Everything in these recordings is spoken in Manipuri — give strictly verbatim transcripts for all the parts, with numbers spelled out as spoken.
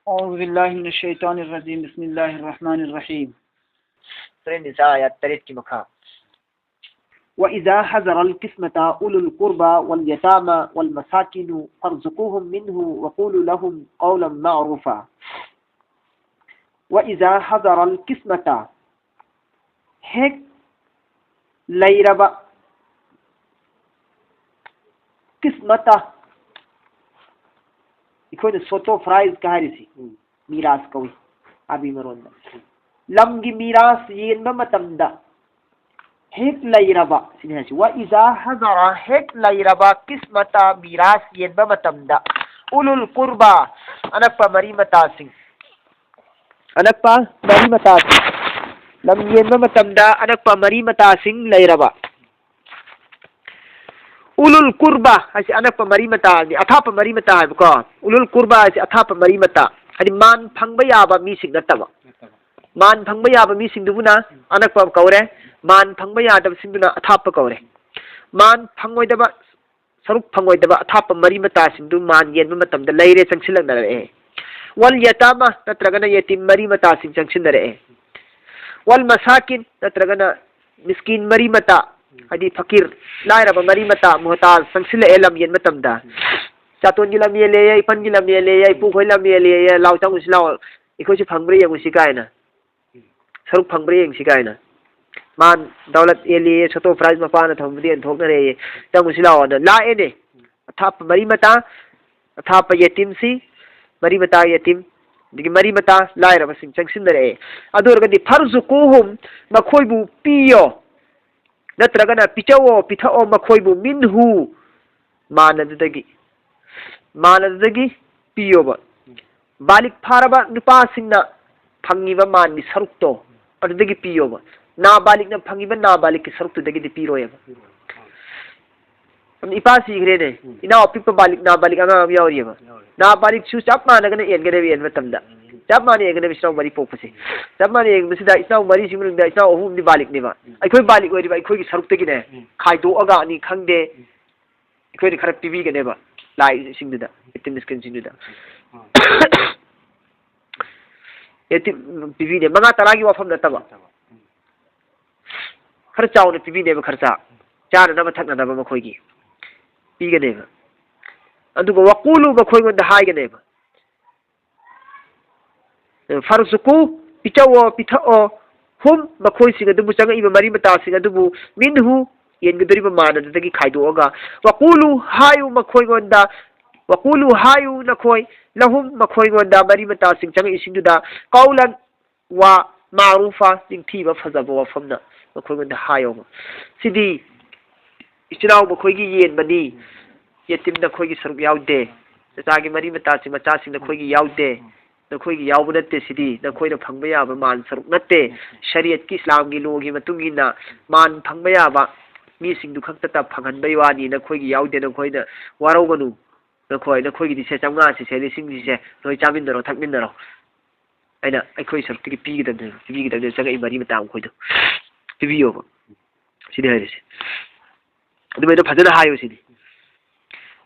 أعوذ بالله من الشيطان الرجيم. بسم الله الرحمن الرحيم. ꯁꯨꯔꯥ ꯅꯤꯁꯥ ꯑꯥꯌꯥꯠ ꯇꯔꯦꯠꯀꯤ ꯃꯈꯥ. وإذا حضر القسمة أولو القربى واليتامى والمساكين فارزقوهم منه وقولوا لهم قولا معروفا. وإذا حضر القسمة، ꯍꯦꯛ ꯂꯩꯔꯕ, ꯀꯤꯁꯃꯇ, ꯑꯩꯈꯣꯏꯅ ꯁꯣꯇꯣ ꯐ꯭ꯔꯥꯏꯖꯀ ꯍꯥꯏꯔꯤꯁꯤ, ꯎꯝ, ꯃꯤꯔꯥꯁ ꯀꯧꯏ ꯑꯥꯔꯕꯤ ꯃꯔꯣꯟꯗ꯫ ꯂꯝꯒꯤ ꯃꯤꯔꯥꯁ ꯌꯦꯟꯕ ꯃꯇꯝꯗ ꯍꯦꯛ ꯂꯩꯔꯕ, ꯁꯤꯅꯤ ꯍꯥꯏꯁꯤ, ꯋꯥ ꯏꯖꯥ ꯍꯖꯔ, ꯍꯦꯛ ꯂꯩꯔꯕ, ꯀꯤꯁꯃꯇ, ꯃꯤꯔꯥꯁ ꯌꯦꯟꯕ ꯃꯇꯝꯗ, ꯎꯂꯨꯜ ꯀꯨꯔꯕꯥ, ꯑꯅꯛꯄ ꯃꯔꯤ ꯃꯇꯥꯁꯤꯡ, ꯑꯅꯛꯄ ꯃꯔꯤ ꯃꯇꯥꯁꯤꯡ, ꯂꯝ ꯌꯦꯟꯕ ꯃꯇꯝꯗ ꯑꯅꯛꯄ ꯃꯔꯤ ꯃꯇꯥꯁꯤꯡ ꯂꯩꯔꯕ, ꯎꯂꯨꯜ ꯀꯨꯔꯕꯥ ꯍꯥꯏꯁꯤ ꯑꯅꯛꯄ ꯃꯔꯤ ꯃꯇꯥꯅꯤ, ꯑꯊꯥꯞꯄ ꯃꯔꯤ ꯃꯇꯥ ꯍꯥꯏꯕꯀꯣ꯫ ꯎꯂꯨꯜ ꯀꯨꯔꯕꯥ ꯍꯥꯏꯁꯤ ꯑꯊꯥꯞꯄ ꯃꯔꯤ ꯃꯇꯥ, ꯍꯥꯏꯗꯤ ꯃꯥꯟ ꯐꯪꯕ ꯌꯥꯕ ꯃꯤꯁꯤꯡ ꯅꯠꯇꯕ꯫ ꯅꯠꯇꯕ꯫ ꯃꯥꯟ ꯐꯪꯕ ꯌꯥꯕ ꯃꯤꯁꯤꯡꯗꯨꯕꯨꯅ ꯑꯅꯛꯄ ꯀꯧꯔꯦ, ꯃꯥꯟ ꯐꯪꯕ ꯌꯥꯗꯕꯁꯤꯡꯗꯨꯅ ꯑꯊꯥꯞꯄ ꯀꯧꯔꯦ꯫ ꯃꯥꯟ ꯐꯪꯉꯣꯏꯗꯕ, ꯁꯔꯨꯛ ꯐꯪꯉꯣꯏꯗꯕ ꯑꯊꯥꯞꯄ ꯃꯔꯤ ꯃꯇꯥꯁꯤꯡꯗꯨ ꯃꯥꯟ ꯌꯦꯟꯕ ꯃꯇꯝꯗ ꯂꯩꯔꯦ, ꯆꯪꯁꯤꯜꯂꯛꯅꯔꯛꯑꯦ꯫ ꯋꯜ ꯌꯇꯥꯃꯥ, ꯅꯠꯇ꯭ꯔꯒꯅ ꯌꯦꯇꯤꯝ ꯃꯔꯤ ꯃꯇꯥꯁꯤꯡ ꯆꯪꯁꯤꯟꯅꯔꯛꯑꯦ꯫ ꯋꯜ ꯃꯁꯥꯀꯤꯟ, ꯅꯠꯇ꯭ꯔꯒꯅ ꯃꯤꯁꯀꯤꯟ ꯃꯔꯤ ꯃꯇꯥ, ꯍꯥꯏꯗꯤ ꯐꯀꯤꯔ, ꯂꯥꯏꯔꯕ ꯃꯔꯤ ꯃꯇꯥ, ꯃꯨꯍꯇꯥꯖ ꯆꯪꯁꯤꯜꯂꯛꯑꯦ ꯂꯝ ꯌꯦꯟ ꯃꯇꯝꯗ꯫ ꯆꯥꯇꯣꯟꯒꯤ ꯂꯝ ꯌꯦꯜꯂꯦꯌꯦ, ꯏꯄꯟꯒꯤ ꯂꯝ ꯌꯦꯜꯂꯦꯌꯦ, ꯏꯄꯨꯈꯣꯏ ꯂꯝ ꯌꯦꯜꯂꯦꯌꯦ, ꯂꯥꯎ ꯆꯪꯉꯨꯁꯤ ꯂꯥꯎ, ꯑꯩꯈꯣꯏꯁꯨ ꯐꯪꯕ꯭ꯔꯥ ꯌꯦꯡꯉꯨꯁꯤ ꯀꯥꯏꯅ꯫ ꯁꯔꯨꯛ ꯐꯪꯕ꯭ꯔꯥ ꯌꯦꯡꯁꯤ ꯀꯥꯏꯅ꯫ ꯃꯥꯟ ꯗꯧꯂꯠ ꯌꯦꯜꯂꯦꯌꯦ, ꯁꯣꯇꯣ ꯐ꯭ꯔꯥꯏꯖ ꯃꯄꯥꯅ ꯊꯝꯕꯗ ꯌꯦꯟꯊꯣꯛꯅꯔꯦꯌꯦ, ꯆꯪꯉꯨꯁꯤ ꯂꯥꯛꯑꯣꯅ ꯂꯥꯛꯑꯦꯅꯦ꯫ ꯑꯊꯥꯞꯄ ꯃꯔꯤ ꯃꯇꯥ, ꯑꯊꯥꯞꯄ ꯌꯦꯇꯤꯝꯁꯤ, ꯃꯔꯤ ꯃꯇꯥ ꯌꯦꯇꯤꯝ, ꯑꯗꯒꯤ ꯃꯔꯤ ꯃꯇꯥ ꯂꯥꯏꯔꯕꯁꯤꯡ ꯆꯪꯁꯤꯟꯅꯔꯛꯑꯦ꯫ ꯑꯗꯨ ꯑꯣꯏꯔꯒꯗꯤ ꯐꯔꯖꯨꯀꯨꯍꯨꯝ, ꯃꯈꯣꯏꯕꯨ ꯄꯤꯌꯣ, ꯅꯠꯇ꯭ꯔꯒꯅ ꯄꯤꯖꯧꯑꯣ, ꯄꯤꯊꯛꯑꯣ ꯃꯈꯣꯏꯕꯨ, ꯃꯤꯟꯍꯨ, ꯃꯥꯟ ꯑꯗꯨꯗꯒꯤ, ꯃꯥꯟ ꯑꯗꯨꯗꯒꯤ ꯄꯤꯌꯣꯕ꯫ ꯕꯥꯂꯤꯛ ꯐꯥꯔꯕ ꯅꯨꯄꯥꯁꯤꯡꯅ ꯐꯪꯉꯤꯕ ꯃꯥꯟꯒꯤ ꯁꯔꯨꯛꯇꯣ, ꯑꯗꯨꯗꯒꯤ ꯄꯤꯌꯣꯕ꯫ ꯅꯥꯕꯥꯂꯤꯛꯅ ꯐꯪꯉꯤꯕ ꯅꯥꯕꯥꯂꯤꯛꯀꯤ ꯁꯔꯨꯛꯇꯨꯗꯒꯤꯗꯤ ꯄꯤꯔꯣꯏꯕ꯫ ꯑꯗꯨ ꯏꯄꯥ ꯁꯤꯈ꯭ꯔꯦꯅꯦ꯫ ꯎꯝ꯫ ꯏꯅꯥꯎ ꯑꯄꯤꯛꯄ ꯕꯥꯂꯤꯛ, ꯅꯥꯕꯥꯂꯤꯛ ꯑꯉꯥꯡ ꯑꯃ ꯌꯥꯎꯔꯤꯑꯕ꯫ ꯌꯥꯎꯔꯤ꯫ ꯅꯥꯕꯥꯂꯤꯛꯁꯨ ꯆꯞ ꯃꯥꯟꯅꯒꯅ ꯌꯦꯟꯒꯗꯕ ꯌꯦꯟꯕ ꯃꯇꯝꯗ꯫ ꯎꯝ꯫ ꯆꯞ ꯃꯥꯟꯅ ꯌꯦꯟꯒꯗꯕ ꯏꯆꯤꯟ ꯏꯅꯥꯎ ꯃꯔꯤ ꯄꯣꯛꯄꯁꯦ꯫ ꯆꯞ ꯃꯥꯟꯅ ꯌꯦꯟꯕꯁꯤꯗ ꯏꯆꯤꯟ ꯏꯅꯥꯎ ꯃꯔꯤꯁꯤꯒꯤ ꯃꯅꯨꯡꯗ ꯏꯆꯤꯟ ꯏꯅꯥꯎ ꯑꯍꯨꯝꯗꯤ ꯕꯥꯂꯤꯛꯅꯦꯕ꯫ ꯎꯝ꯫ ꯑꯩꯈꯣꯏ ꯕꯥꯂꯤꯛ ꯑꯣꯏꯔꯤꯕ ꯑꯩꯈꯣꯏꯒꯤ ꯁꯔꯨꯛꯇꯒꯤꯅꯦ, ꯎꯝ, ꯈꯥꯏꯗꯣꯛꯑꯒ ꯑꯅꯤ ꯈꯪꯗꯦ, ꯎꯝ, ꯑꯩꯈꯣꯏꯅ ꯈꯔ ꯄꯤꯕꯤꯒꯅꯦꯕ ꯂꯥꯏꯁꯤꯡꯗꯨꯗ, ꯌꯦꯇꯤꯝ ꯃꯤꯁꯀꯤꯟꯁꯤꯡꯗꯨꯗ꯫ ꯎꯝ꯫ ꯌꯦꯇꯤꯝ ꯄꯤꯕꯤꯅꯦ, ꯃꯉꯥ ꯇꯔꯥꯒꯤ ꯋꯥꯐꯝ ꯅꯠꯇꯕ꯫ ꯈꯔ ꯆꯥꯎꯅ ꯄꯤꯕꯤꯅꯦꯕ, ꯈꯔ ꯆꯥ-, ꯆꯥꯅꯅꯕ ꯊꯛꯅꯅꯕ ꯃꯈꯣꯏꯒꯤ ꯄꯤꯒꯅꯦꯕ꯫ ꯑꯗꯨꯒ ꯋꯥꯀꯨꯂꯨ, ꯃꯈꯣꯏꯉꯣꯟꯗ ꯍꯥꯏꯒꯅꯦꯕ꯫ ꯐꯔꯖꯨꯀꯨ, ꯄꯤꯊꯛꯑꯣ, ꯄꯤꯊꯛꯑꯣ꯫ ꯍꯨꯝ, ꯃꯈꯣꯏꯁꯤꯡ ꯑꯗꯨꯕꯨ, ꯆꯪꯉꯛꯏꯕ ꯃꯔꯤ ꯃꯇꯥꯁꯤꯡ ꯑꯗꯨꯕꯨ, ꯃꯤꯟꯍꯨ, ꯌꯦꯟꯒꯗꯧꯔꯤꯕ ꯃꯥꯟ ꯑꯗꯨꯗꯒꯤ ꯈꯥꯏꯗꯣꯛꯑꯒ, ꯋꯥꯀꯨꯂꯨ, ꯍꯥꯏꯌꯨ ꯃꯈꯣꯏꯉꯣꯟꯗ, ꯋꯥꯀꯨꯂꯨ, ꯍꯥꯏꯌꯨ ꯅꯈꯣꯏ, ꯂꯍꯨꯝ, ꯃꯈꯣꯏꯉꯣꯟꯗ, ꯃꯔꯤ ꯃꯇꯥꯁꯤꯡ ꯆꯪꯉꯛꯏꯁꯤꯡꯗꯨꯗ, ꯀꯧꯂꯟ, ꯋꯥ, ꯃꯥꯔꯨꯐ, ꯅꯤꯡꯊꯤꯕ ꯐꯖꯕ ꯋꯥꯐꯝꯅ ꯃꯈꯣꯏꯉꯣꯟꯗ ꯍꯥꯏꯌꯣꯕ꯫ ꯁꯤꯗꯤ ꯏꯆꯤꯟ ꯏꯅꯥꯎ ꯃꯈꯣꯏꯒꯤ ꯌꯦꯟꯕꯅꯤ, ꯌꯦꯇꯤꯝ ꯅꯈꯣꯏꯒꯤ ꯁꯔꯨꯛ ꯌꯥꯎꯗꯦ, ꯆꯆꯥꯒꯤ ꯃꯔꯤ ꯃꯇꯥꯁꯤꯡ, ꯃꯆꯥꯁꯤꯡ ꯅꯈꯣꯏꯒꯤ ꯌꯥꯎꯗꯦ, ꯅꯈꯣꯏꯒꯤ ꯌꯥꯎꯕ ꯅꯠꯇꯦ, ꯁꯤꯗꯤ ꯅꯈꯣꯏꯅ ꯐꯪꯕ ꯌꯥꯕ ꯃꯥꯟ ꯁꯔꯨꯛ ꯅꯠꯇꯦ꯫ ꯁꯔꯤꯌꯠꯀꯤ ꯏꯁꯂꯥꯝꯒꯤ ꯂꯣꯒꯤ ꯃꯇꯨꯡ ꯏꯟꯅ ꯃꯥꯟ ꯐꯪꯕ ꯌꯥꯕ ꯃꯤꯁꯤꯡꯗꯨ ꯈꯛꯇꯇ ꯐꯪꯍꯟꯕꯩ ꯋꯥꯅꯤ, ꯅꯈꯣꯏꯒꯤ ꯌꯥꯎꯗꯦ, ꯅꯈꯣꯏꯅ ꯋꯥꯔꯧꯒꯅꯨ꯫ ꯅꯈꯣꯏ, ꯅꯈꯣꯏꯒꯤꯗꯤ ꯁꯦ ꯆꯥꯝꯃꯉꯥ ꯁꯤꯁꯦ, ꯂꯤꯁꯤꯡ ꯁꯤꯁꯦ, ꯅꯈꯣꯏ ꯆꯥꯃꯤꯟꯅꯔꯣ, ꯊꯛꯃꯤꯟꯅꯔꯣ꯫ ꯑꯩꯅ ꯑꯩꯈꯣꯏ ꯁꯔꯨꯛꯇꯒꯤ ꯄꯤꯒꯗꯕꯅꯦꯕ, ꯄꯤꯕꯤꯒꯗꯕꯅꯦ, ꯆꯪꯉꯛꯏ ꯃꯔꯤ ꯃꯇꯥ ꯃꯈꯣꯏꯗꯣ ꯄꯤꯕꯤꯌꯣꯕ꯫ ꯁꯤꯅꯤ ꯍꯥꯏꯔꯤꯁꯦ꯫ ꯑꯗꯨꯃꯥꯏꯅ ꯐꯖꯅ ꯍꯥꯏꯌꯨ ꯁꯤꯅꯤ꯫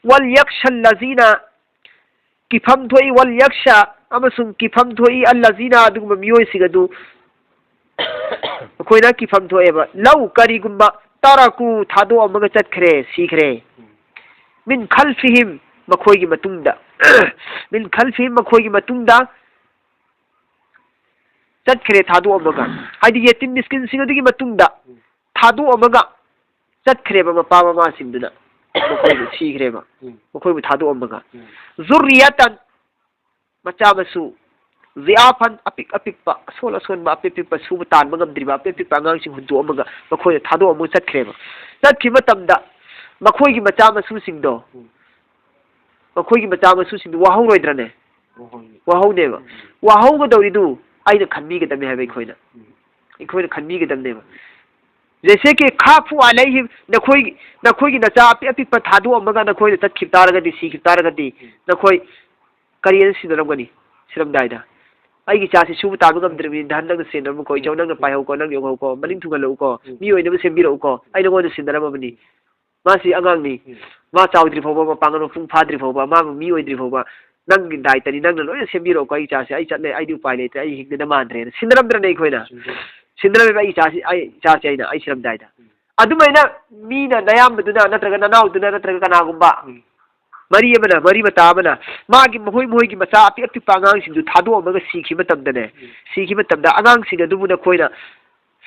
"ꯋꯜ ꯌꯛꯁ ꯑꯜꯂꯖꯤꯅ", ꯀꯤꯐꯝ ꯊꯣꯛꯏ, "ꯋꯜ ꯌꯛꯁ", ꯑꯃꯁꯨꯡ ꯀꯤꯐꯝ ꯊꯣꯛꯏ, "ꯑꯜꯂꯖꯤꯅ", ꯑꯗꯨꯒꯨꯝꯕ ꯃꯤꯑꯣꯏꯁꯤꯡ ꯑꯗꯨ ꯃꯈꯣꯏꯅ ꯀꯤꯐꯝ ꯊꯣꯛꯑꯦꯕ꯫ "ꯂꯧ", ꯀꯔꯤꯒꯨꯝꯕ, "ꯇꯔꯥꯀꯨ", ꯊꯥꯗꯣꯛꯑꯝꯃꯒ ꯆꯠꯈ꯭ꯔꯦ, ꯁꯤꯈ꯭ꯔꯦ꯫ "ꯃꯤꯟ ꯈꯜꯐꯤꯍꯤꯝ", ꯃꯈꯣꯏꯒꯤ ꯃꯇꯨꯡꯗ꯫ "ꯃꯤꯟ ꯈꯜꯐꯤꯍꯤꯝ", ꯃꯈꯣꯏꯒꯤ ꯃꯇꯨꯡꯗ ꯆꯠꯈ꯭ꯔꯦ ꯊꯥꯗꯣꯛꯑꯝꯃꯒ꯫ ꯍꯥꯏꯗꯤ ꯌꯦꯇꯤꯝ ꯃꯤꯁꯀꯤꯟꯁꯤꯡ ꯑꯗꯨꯒꯤ ꯃꯇꯨꯡꯗ ꯊꯥꯗꯣꯛꯑꯝꯃꯒ ꯆꯠꯈ꯭ꯔꯦꯕ ꯃꯄꯥ ꯃꯃꯥꯁꯤꯡꯗꯨꯅ꯫ ꯃꯈꯣꯏꯕꯨ ꯁꯤꯈ꯭ꯔꯦꯕ꯫ ꯎꯝ꯫ ꯃꯈꯣꯏꯕꯨ ꯊꯥꯗꯣꯛꯑꯝꯃꯒ꯫ ꯎꯝ꯫ "ꯖꯨꯔꯔꯤꯌꯥꯇꯟ", ꯃꯆꯥ ꯃꯁꯨ, "ꯖꯤꯌꯥꯐꯟ", ꯑꯄꯤꯛ ꯑꯄꯤꯛꯄ, ꯑꯁꯣꯟ ꯑꯁꯣꯟꯕ, ꯑꯄꯤꯛ ꯑꯄꯤꯛꯄ, ꯁꯨꯕ ꯇꯥꯟꯕ ꯉꯝꯗ꯭ꯔꯤꯕ ꯑꯄꯤꯛ ꯑꯄꯤꯛꯄ ꯑꯉꯥꯡꯁꯤꯡ ꯍꯨꯟꯗꯣꯛꯑꯝꯃꯒ ꯃꯈꯣꯏꯅ ꯊꯥꯗꯣꯛꯑꯝꯃꯒ ꯆꯠꯈ꯭ꯔꯦꯕ꯫ ꯆꯠꯈꯤꯕ ꯃꯇꯝꯗ ꯃꯈꯣꯏꯒꯤ ꯃꯆꯥ ꯃꯁꯨꯁꯤꯡꯗꯣ, ꯎꯝ꯫ ꯃꯈꯣꯏꯒꯤ ꯃꯆꯥ ꯃꯁꯨꯁꯤꯡꯗꯣ ꯋꯥꯍꯧꯔꯣꯏꯗ꯭ꯔꯅꯦ? ꯋꯥꯍꯧꯅꯤ꯫ ꯋꯥꯍꯧꯅꯦꯕ꯫ ꯎꯝ꯫ ꯋꯥꯍꯧꯒꯗꯧꯔꯤꯗꯨ ꯑꯩꯅ ꯈꯟꯕꯤꯒꯗꯕꯅꯤ ꯍꯥꯏꯕ ꯑꯩꯈꯣꯏꯅ꯫ ꯎꯝ꯫ ꯑꯩꯈꯣꯏꯅ ꯈꯟꯕꯤꯒꯗꯕꯅꯦꯕ꯫ ꯖꯩꯁꯦ ꯀꯤ ꯈꯥꯐꯨ ꯑꯂꯩꯍꯤꯝ, ꯅꯈꯣꯏ, ꯅꯈꯣꯏꯒꯤ ꯅꯆꯥ ꯑꯄꯤꯛ ꯑꯄꯤꯛꯄ ꯊꯥꯗꯣꯛꯑꯝꯃꯒ ꯅꯈꯣꯏꯅ ꯆꯠꯈꯤꯕ ꯇꯥꯔꯒꯗꯤ, ꯁꯤꯈꯤꯕ ꯇꯥꯔꯒꯗꯤ, ꯎꯝ꯫ ꯅꯈꯣꯏ ꯀꯔꯤ ꯍꯥꯏꯅ ꯁꯤꯟꯅꯔꯝꯒꯅꯤ? ꯁꯤꯔꯝꯗꯥꯏꯗ, "ꯑꯩꯒꯤ ꯏꯆꯥꯁꯤ ꯁꯨꯕ ꯇꯥꯟꯕ ꯉꯝꯗ꯭ꯔꯕꯅꯤ, ꯙꯟ ꯅꯪꯅ ꯁꯦꯟꯅꯔꯝꯃꯨꯀꯣ, ꯏꯆꯧ ꯅꯪꯅ ꯄꯥꯏꯍꯧꯀꯣ, ꯅꯪ ꯌꯣꯛꯍꯧꯀꯣ, ꯃꯅꯤꯡ ꯊꯨꯡꯍꯜꯂꯛꯎꯀꯣ, ꯎꯝ꯫ ꯃꯤ ꯑꯣꯏꯅꯕ ꯁꯦꯝꯕꯤꯔꯛꯎꯀꯣ, ꯑꯩ ꯅꯉꯣꯟꯗ ꯁꯤꯟꯅꯔꯝꯃꯕꯅꯤ"꯫ ꯃꯥꯁꯤ ꯑꯉꯥꯡꯅꯤ꯫ ꯎꯝ꯫ ꯃꯥ ꯆꯥꯎꯗ꯭ꯔꯤ ꯐꯥꯎꯕ, ꯃꯄꯥꯡꯒꯜ ꯃꯄꯨꯡ ꯐꯥꯗ꯭ꯔꯤ ꯐꯥꯎꯕ, ꯃꯥꯕꯨ ꯃꯤ ꯑꯣꯏꯗ꯭ꯔꯤ ꯐꯥꯎꯕ, ꯅꯪꯒꯤ ꯗꯥꯏꯇꯅꯤ, ꯅꯪꯅ ꯂꯣꯏꯅ ꯁꯦꯝꯕꯤꯔꯛꯑꯣꯀꯣ, ꯑꯩ ꯏꯆꯥꯁꯦ, ꯑꯩ ꯆꯠꯂꯦ, ꯑꯩꯗꯤ ꯎꯄꯥꯏ ꯂꯩꯇ꯭ꯔꯦ, ꯑꯩ ꯍꯤꯡꯗꯅ ꯃꯥꯟꯗ꯭ꯔꯦꯅ ꯁꯤꯟꯅꯔꯝꯗ꯭ꯔꯅꯦ ꯑꯩꯈꯣꯏꯅ? ꯁꯤꯟꯅꯔꯝꯃꯦꯕ, ꯑꯩ ꯏꯆꯥꯁꯤ, ꯑꯩ ꯏꯆꯥꯁꯦ ꯑꯩꯅ, ꯑꯩ ꯁꯤꯔꯝꯗꯥꯏꯗ꯫ ꯑꯗꯨꯃꯥꯏꯅ ꯃꯤꯅ, ꯅꯌꯥꯝꯕꯗꯨꯅ ꯅꯠꯇ꯭ꯔꯒ ꯅꯅꯥꯎꯗꯨꯅ ꯅꯠꯇ꯭ꯔꯒ ꯀꯅꯥꯒꯨꯝꯕ ꯎꯝ꯫ ꯃꯔꯤ ꯑꯃꯅ, ꯃꯔꯤ ꯃꯇꯥ ꯑꯃꯅ ꯃꯥꯒꯤ ꯃꯈꯣꯏ ꯃꯈꯣꯏꯒꯤ ꯃꯆꯥ ꯑꯄꯤꯛ ꯑꯄꯤꯛꯄ ꯑꯉꯥꯡꯁꯤꯡꯗꯨ ꯊꯥꯗꯣꯛꯑꯝꯃꯒ ꯁꯤꯈꯤꯕ ꯃꯇꯝꯗꯅꯦ, ꯎꯝ꯫ ꯁꯤꯈꯤꯕ ꯃꯇꯝꯗ ꯑꯉꯥꯡꯁꯤꯡ ꯑꯗꯨꯕꯨ ꯅꯈꯣꯏꯅ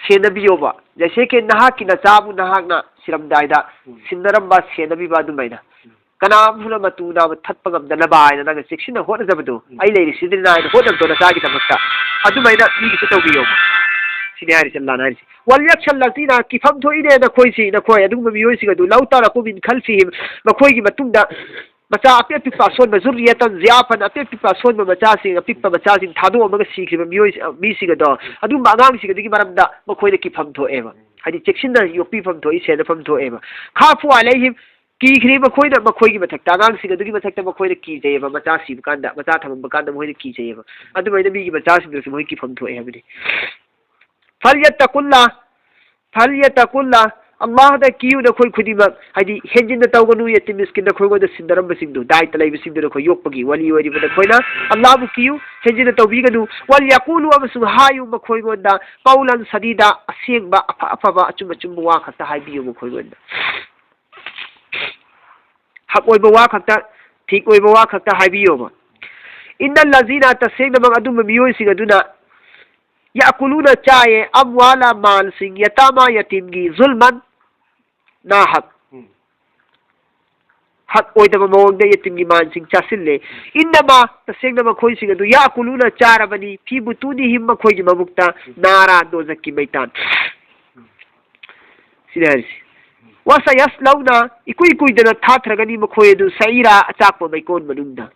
ꯁꯦꯟꯅꯕꯤꯌꯣꯕ꯫ ꯖꯩꯁꯦ ꯀꯤ ꯅꯍꯥꯛꯀꯤ ꯅꯆꯥꯕꯨ ꯅꯍꯥꯛꯅ ꯁꯤꯔꯝꯗꯥꯏꯗ ꯎꯝ꯫ ꯁꯤꯟꯅꯔꯝꯕ, ꯁꯦꯟꯅꯕꯤꯕ ꯑꯗꯨꯃꯥꯏꯅ꯫ ꯎꯝ꯫ ꯀꯅꯥ ꯑꯃꯁꯨꯅ ꯃꯇꯨ ꯅꯥꯕ ꯊꯠꯄ ꯉꯝꯗꯅꯕ ꯍꯥꯏꯅ ꯅꯪꯅ ꯆꯦꯛꯁꯤꯟꯅ ꯍꯣꯠꯅꯖꯕꯗꯣ, ꯎꯝ꯫ ꯑꯩ ꯂꯩꯔꯤꯁꯤꯗꯤ ꯍꯥꯏꯅ ꯍꯣꯠꯅꯕꯗꯣ ꯅꯆꯥꯒꯤꯗꯃꯛꯇ, ꯑꯗꯨꯃꯥꯏꯅ ꯃꯤꯒꯤꯁꯨ ꯇꯧꯕꯤꯌꯣ꯫ ꯁꯤꯅꯤ ꯍꯥꯏꯔꯤꯁꯦ ꯑꯜꯂꯥꯍꯅ ꯍꯥꯏꯔꯤꯁꯦ꯫ "ꯋꯜꯌꯛꯁꯜ ꯂꯖꯤꯅ", ꯀꯤꯐꯝ ꯊꯣꯛꯏꯅꯦ ꯅꯈꯣꯏꯁꯤ, ꯅꯈꯣꯏ ꯑꯗꯨꯒꯨꯝꯕ ꯃꯤꯑꯣꯏꯁꯤꯡ ꯑꯗꯨ, "ꯂꯧ ꯇꯥꯔꯛꯄ ꯃꯤꯟ ꯈꯜꯐꯤꯍꯤꯝ", ꯃꯈꯣꯏꯒꯤ ꯃꯇꯨꯡꯗ ꯃꯆꯥ ꯑꯄꯤꯛ ꯑꯄꯤꯛꯄ ꯑꯁꯣꯟꯕ, ꯖꯨꯔꯤꯌꯥꯇꯟ ꯖꯤꯌꯥꯐꯟ, ꯑꯄꯤꯛ ꯑꯄꯤꯛꯄ ꯑꯁꯣꯟꯕ ꯃꯆꯥꯁꯤꯡ, ꯑꯄꯤꯛꯄ ꯃꯆꯥꯁꯤꯡ ꯊꯥꯗꯣꯛꯑꯝꯃꯒ ꯁꯤꯈ꯭ꯔꯤꯕ ꯃꯤꯑꯣꯏ, ꯃꯤꯁꯤꯡ ꯑꯗꯣ, ꯑꯗꯨꯒꯨꯝꯕ ꯑꯉꯥꯡꯁꯤꯡ ꯑꯗꯨꯒꯤ ꯃꯔꯝꯗ ꯃꯈꯣꯏꯗ ꯀꯤꯐꯝ ꯊꯣꯛꯑꯦꯕ꯫ ꯍꯥꯏꯗꯤ ꯆꯦꯛꯁꯤꯟꯅ ꯌꯣꯛꯄꯤꯐꯝ ꯊꯣꯛꯏ, ꯁꯦꯟꯅꯐꯝ ꯊꯣꯛꯑꯦꯕ꯫ "ꯈꯥꯐꯨ ꯑꯂꯩꯍꯤꯝ", ꯀꯤꯈ꯭ꯔꯦ ꯃꯈꯣꯏꯅ, ꯃꯈꯣꯏꯒꯤ ꯃꯊꯛꯇ, ꯑꯉꯥꯡꯁꯤꯡ ꯑꯗꯨꯒꯤ ꯃꯊꯛꯇ ꯃꯈꯣꯏꯅ ꯀꯤꯖꯩꯑꯕ, ꯃꯆꯥ ꯁꯤꯕ ꯀꯥꯟꯗ, ꯃꯆꯥ ꯊꯝꯃꯝꯕ ꯀꯥꯟꯗ ꯃꯈꯣꯏꯅ ꯀꯤꯖꯩꯑꯕ꯫ ꯑꯗꯨꯃꯥꯏꯅ ꯃꯤꯒꯤ ꯃꯆꯥꯁꯤꯡꯗꯁꯨ ꯃꯈꯣꯏ ꯀꯤꯐꯝ ꯊꯣꯛꯑꯦ ꯍꯥꯏꯕꯅꯤ꯫ "ꯐꯜꯌꯠꯇꯀꯨꯜꯂꯥ", "ꯐꯜꯌꯠꯇꯀꯨꯜꯂꯥ", ꯑꯜꯂꯥꯍꯗ ꯀꯤꯌꯨ ꯅꯈꯣꯏ ꯈꯨꯗꯤꯡꯃꯛ, ꯍꯥꯏꯗꯤ ꯍꯦꯟꯖꯤꯟꯅ ꯇꯧꯒꯅꯨ, ꯌꯦꯇꯤꯝ ꯃꯤꯁꯀꯤꯟ ꯅꯈꯣꯏꯉꯣꯟꯗ ꯁꯤꯟꯅꯔꯝꯕꯁꯤꯡꯗꯨ, ꯗꯥꯏꯇ ꯂꯩꯕꯁꯤꯡꯗꯨ, ꯅꯈꯣꯏ ꯌꯣꯛꯄꯒꯤ ꯋꯥꯂꯤ ꯑꯣꯏꯔꯤꯕ ꯅꯈꯣꯏꯅ ꯑꯜꯂꯥꯍꯕꯨ ꯀꯤꯌꯨ, ꯍꯦꯟꯖꯤꯟꯅ ꯇꯧꯕꯤꯒꯅꯨ꯫ "ꯋꯜꯌꯥꯀꯨꯂꯨ", ꯑꯃꯁꯨꯡ ꯍꯥꯏꯌꯨ ꯃꯈꯣꯏꯉꯣꯟꯗ, "ꯀꯧꯂꯟ ꯁꯗꯤꯗꯥ", ꯑꯁꯦꯡꯕ, ꯑꯐ ꯑꯐꯕ, ꯑꯆꯨꯝ ꯑꯆꯨꯝꯕ ꯋꯥ ꯈꯛꯇ ꯍꯥꯏꯕꯤꯌꯨ ꯃꯈꯣꯏꯉꯣꯟꯗ꯫ ꯍꯛ ꯑꯣꯏꯕ ꯋꯥ ꯈꯛꯇ, ꯊꯤꯛ ꯑꯣꯏꯕ ꯋꯥ ꯈꯛꯇ ꯍꯥꯏꯕꯤꯌꯣꯕ꯫ "ꯏꯟꯅꯜ ꯂꯖꯤꯅ", ꯇꯁꯦꯡꯅꯃꯛ ꯑꯗꯨꯝꯕ ꯃꯤꯑꯣꯏꯁꯤꯡ ꯑꯗꯨꯅ, "ꯌꯥꯀꯨꯂꯨꯅ", ꯆꯥꯏꯌꯦ, "ꯑꯝꯋꯥꯂ", ꯃꯥꯜꯁꯤꯡ, "ꯌꯇꯥꯃꯥ", ꯌꯇꯤꯝꯒꯤ, "ꯖꯨꯜꯃꯟ", ꯅꯥꯍꯛ, ꯎꯝ꯫ ꯍꯛ ꯑꯣꯏꯗꯕ ꯃꯑꯣꯡꯗ ꯌꯇꯤꯝꯒꯤ ꯃꯥꯜꯁꯤꯡ ꯆꯥꯁꯤꯜꯂꯦ꯫ "ꯏꯟꯅꯃꯥ", ꯇꯁꯦꯡꯅ ꯃꯈꯣꯏꯁꯤꯡ ꯑꯗꯨ, "ꯌꯥꯀꯨꯂꯨꯅ", ꯆꯥꯔꯕꯅꯤ, "ꯐꯤ ꯕꯨꯇꯨꯅꯤꯍꯤꯝ", ꯃꯈꯣꯏꯒꯤ ꯃꯕꯨꯛꯇ, "ꯅꯥꯔꯥ", ꯗꯣꯖꯛꯀꯤ ꯃꯩꯇꯥꯟ꯫ ꯁꯤꯅꯤ ꯍꯥꯏꯔꯤꯁꯤ꯫ "ꯋꯁꯌꯁꯂꯧꯅ", ꯏꯀꯨꯏ ꯀꯨꯏꯗꯅ ꯊꯥꯊꯔꯒꯅꯤ ꯃꯈꯣꯏ ꯑꯗꯨ, "ꯁꯏꯔꯥ", ꯑꯆꯥꯛꯄ ꯃꯩꯀꯣꯟ ꯃꯅꯨꯡꯗ꯫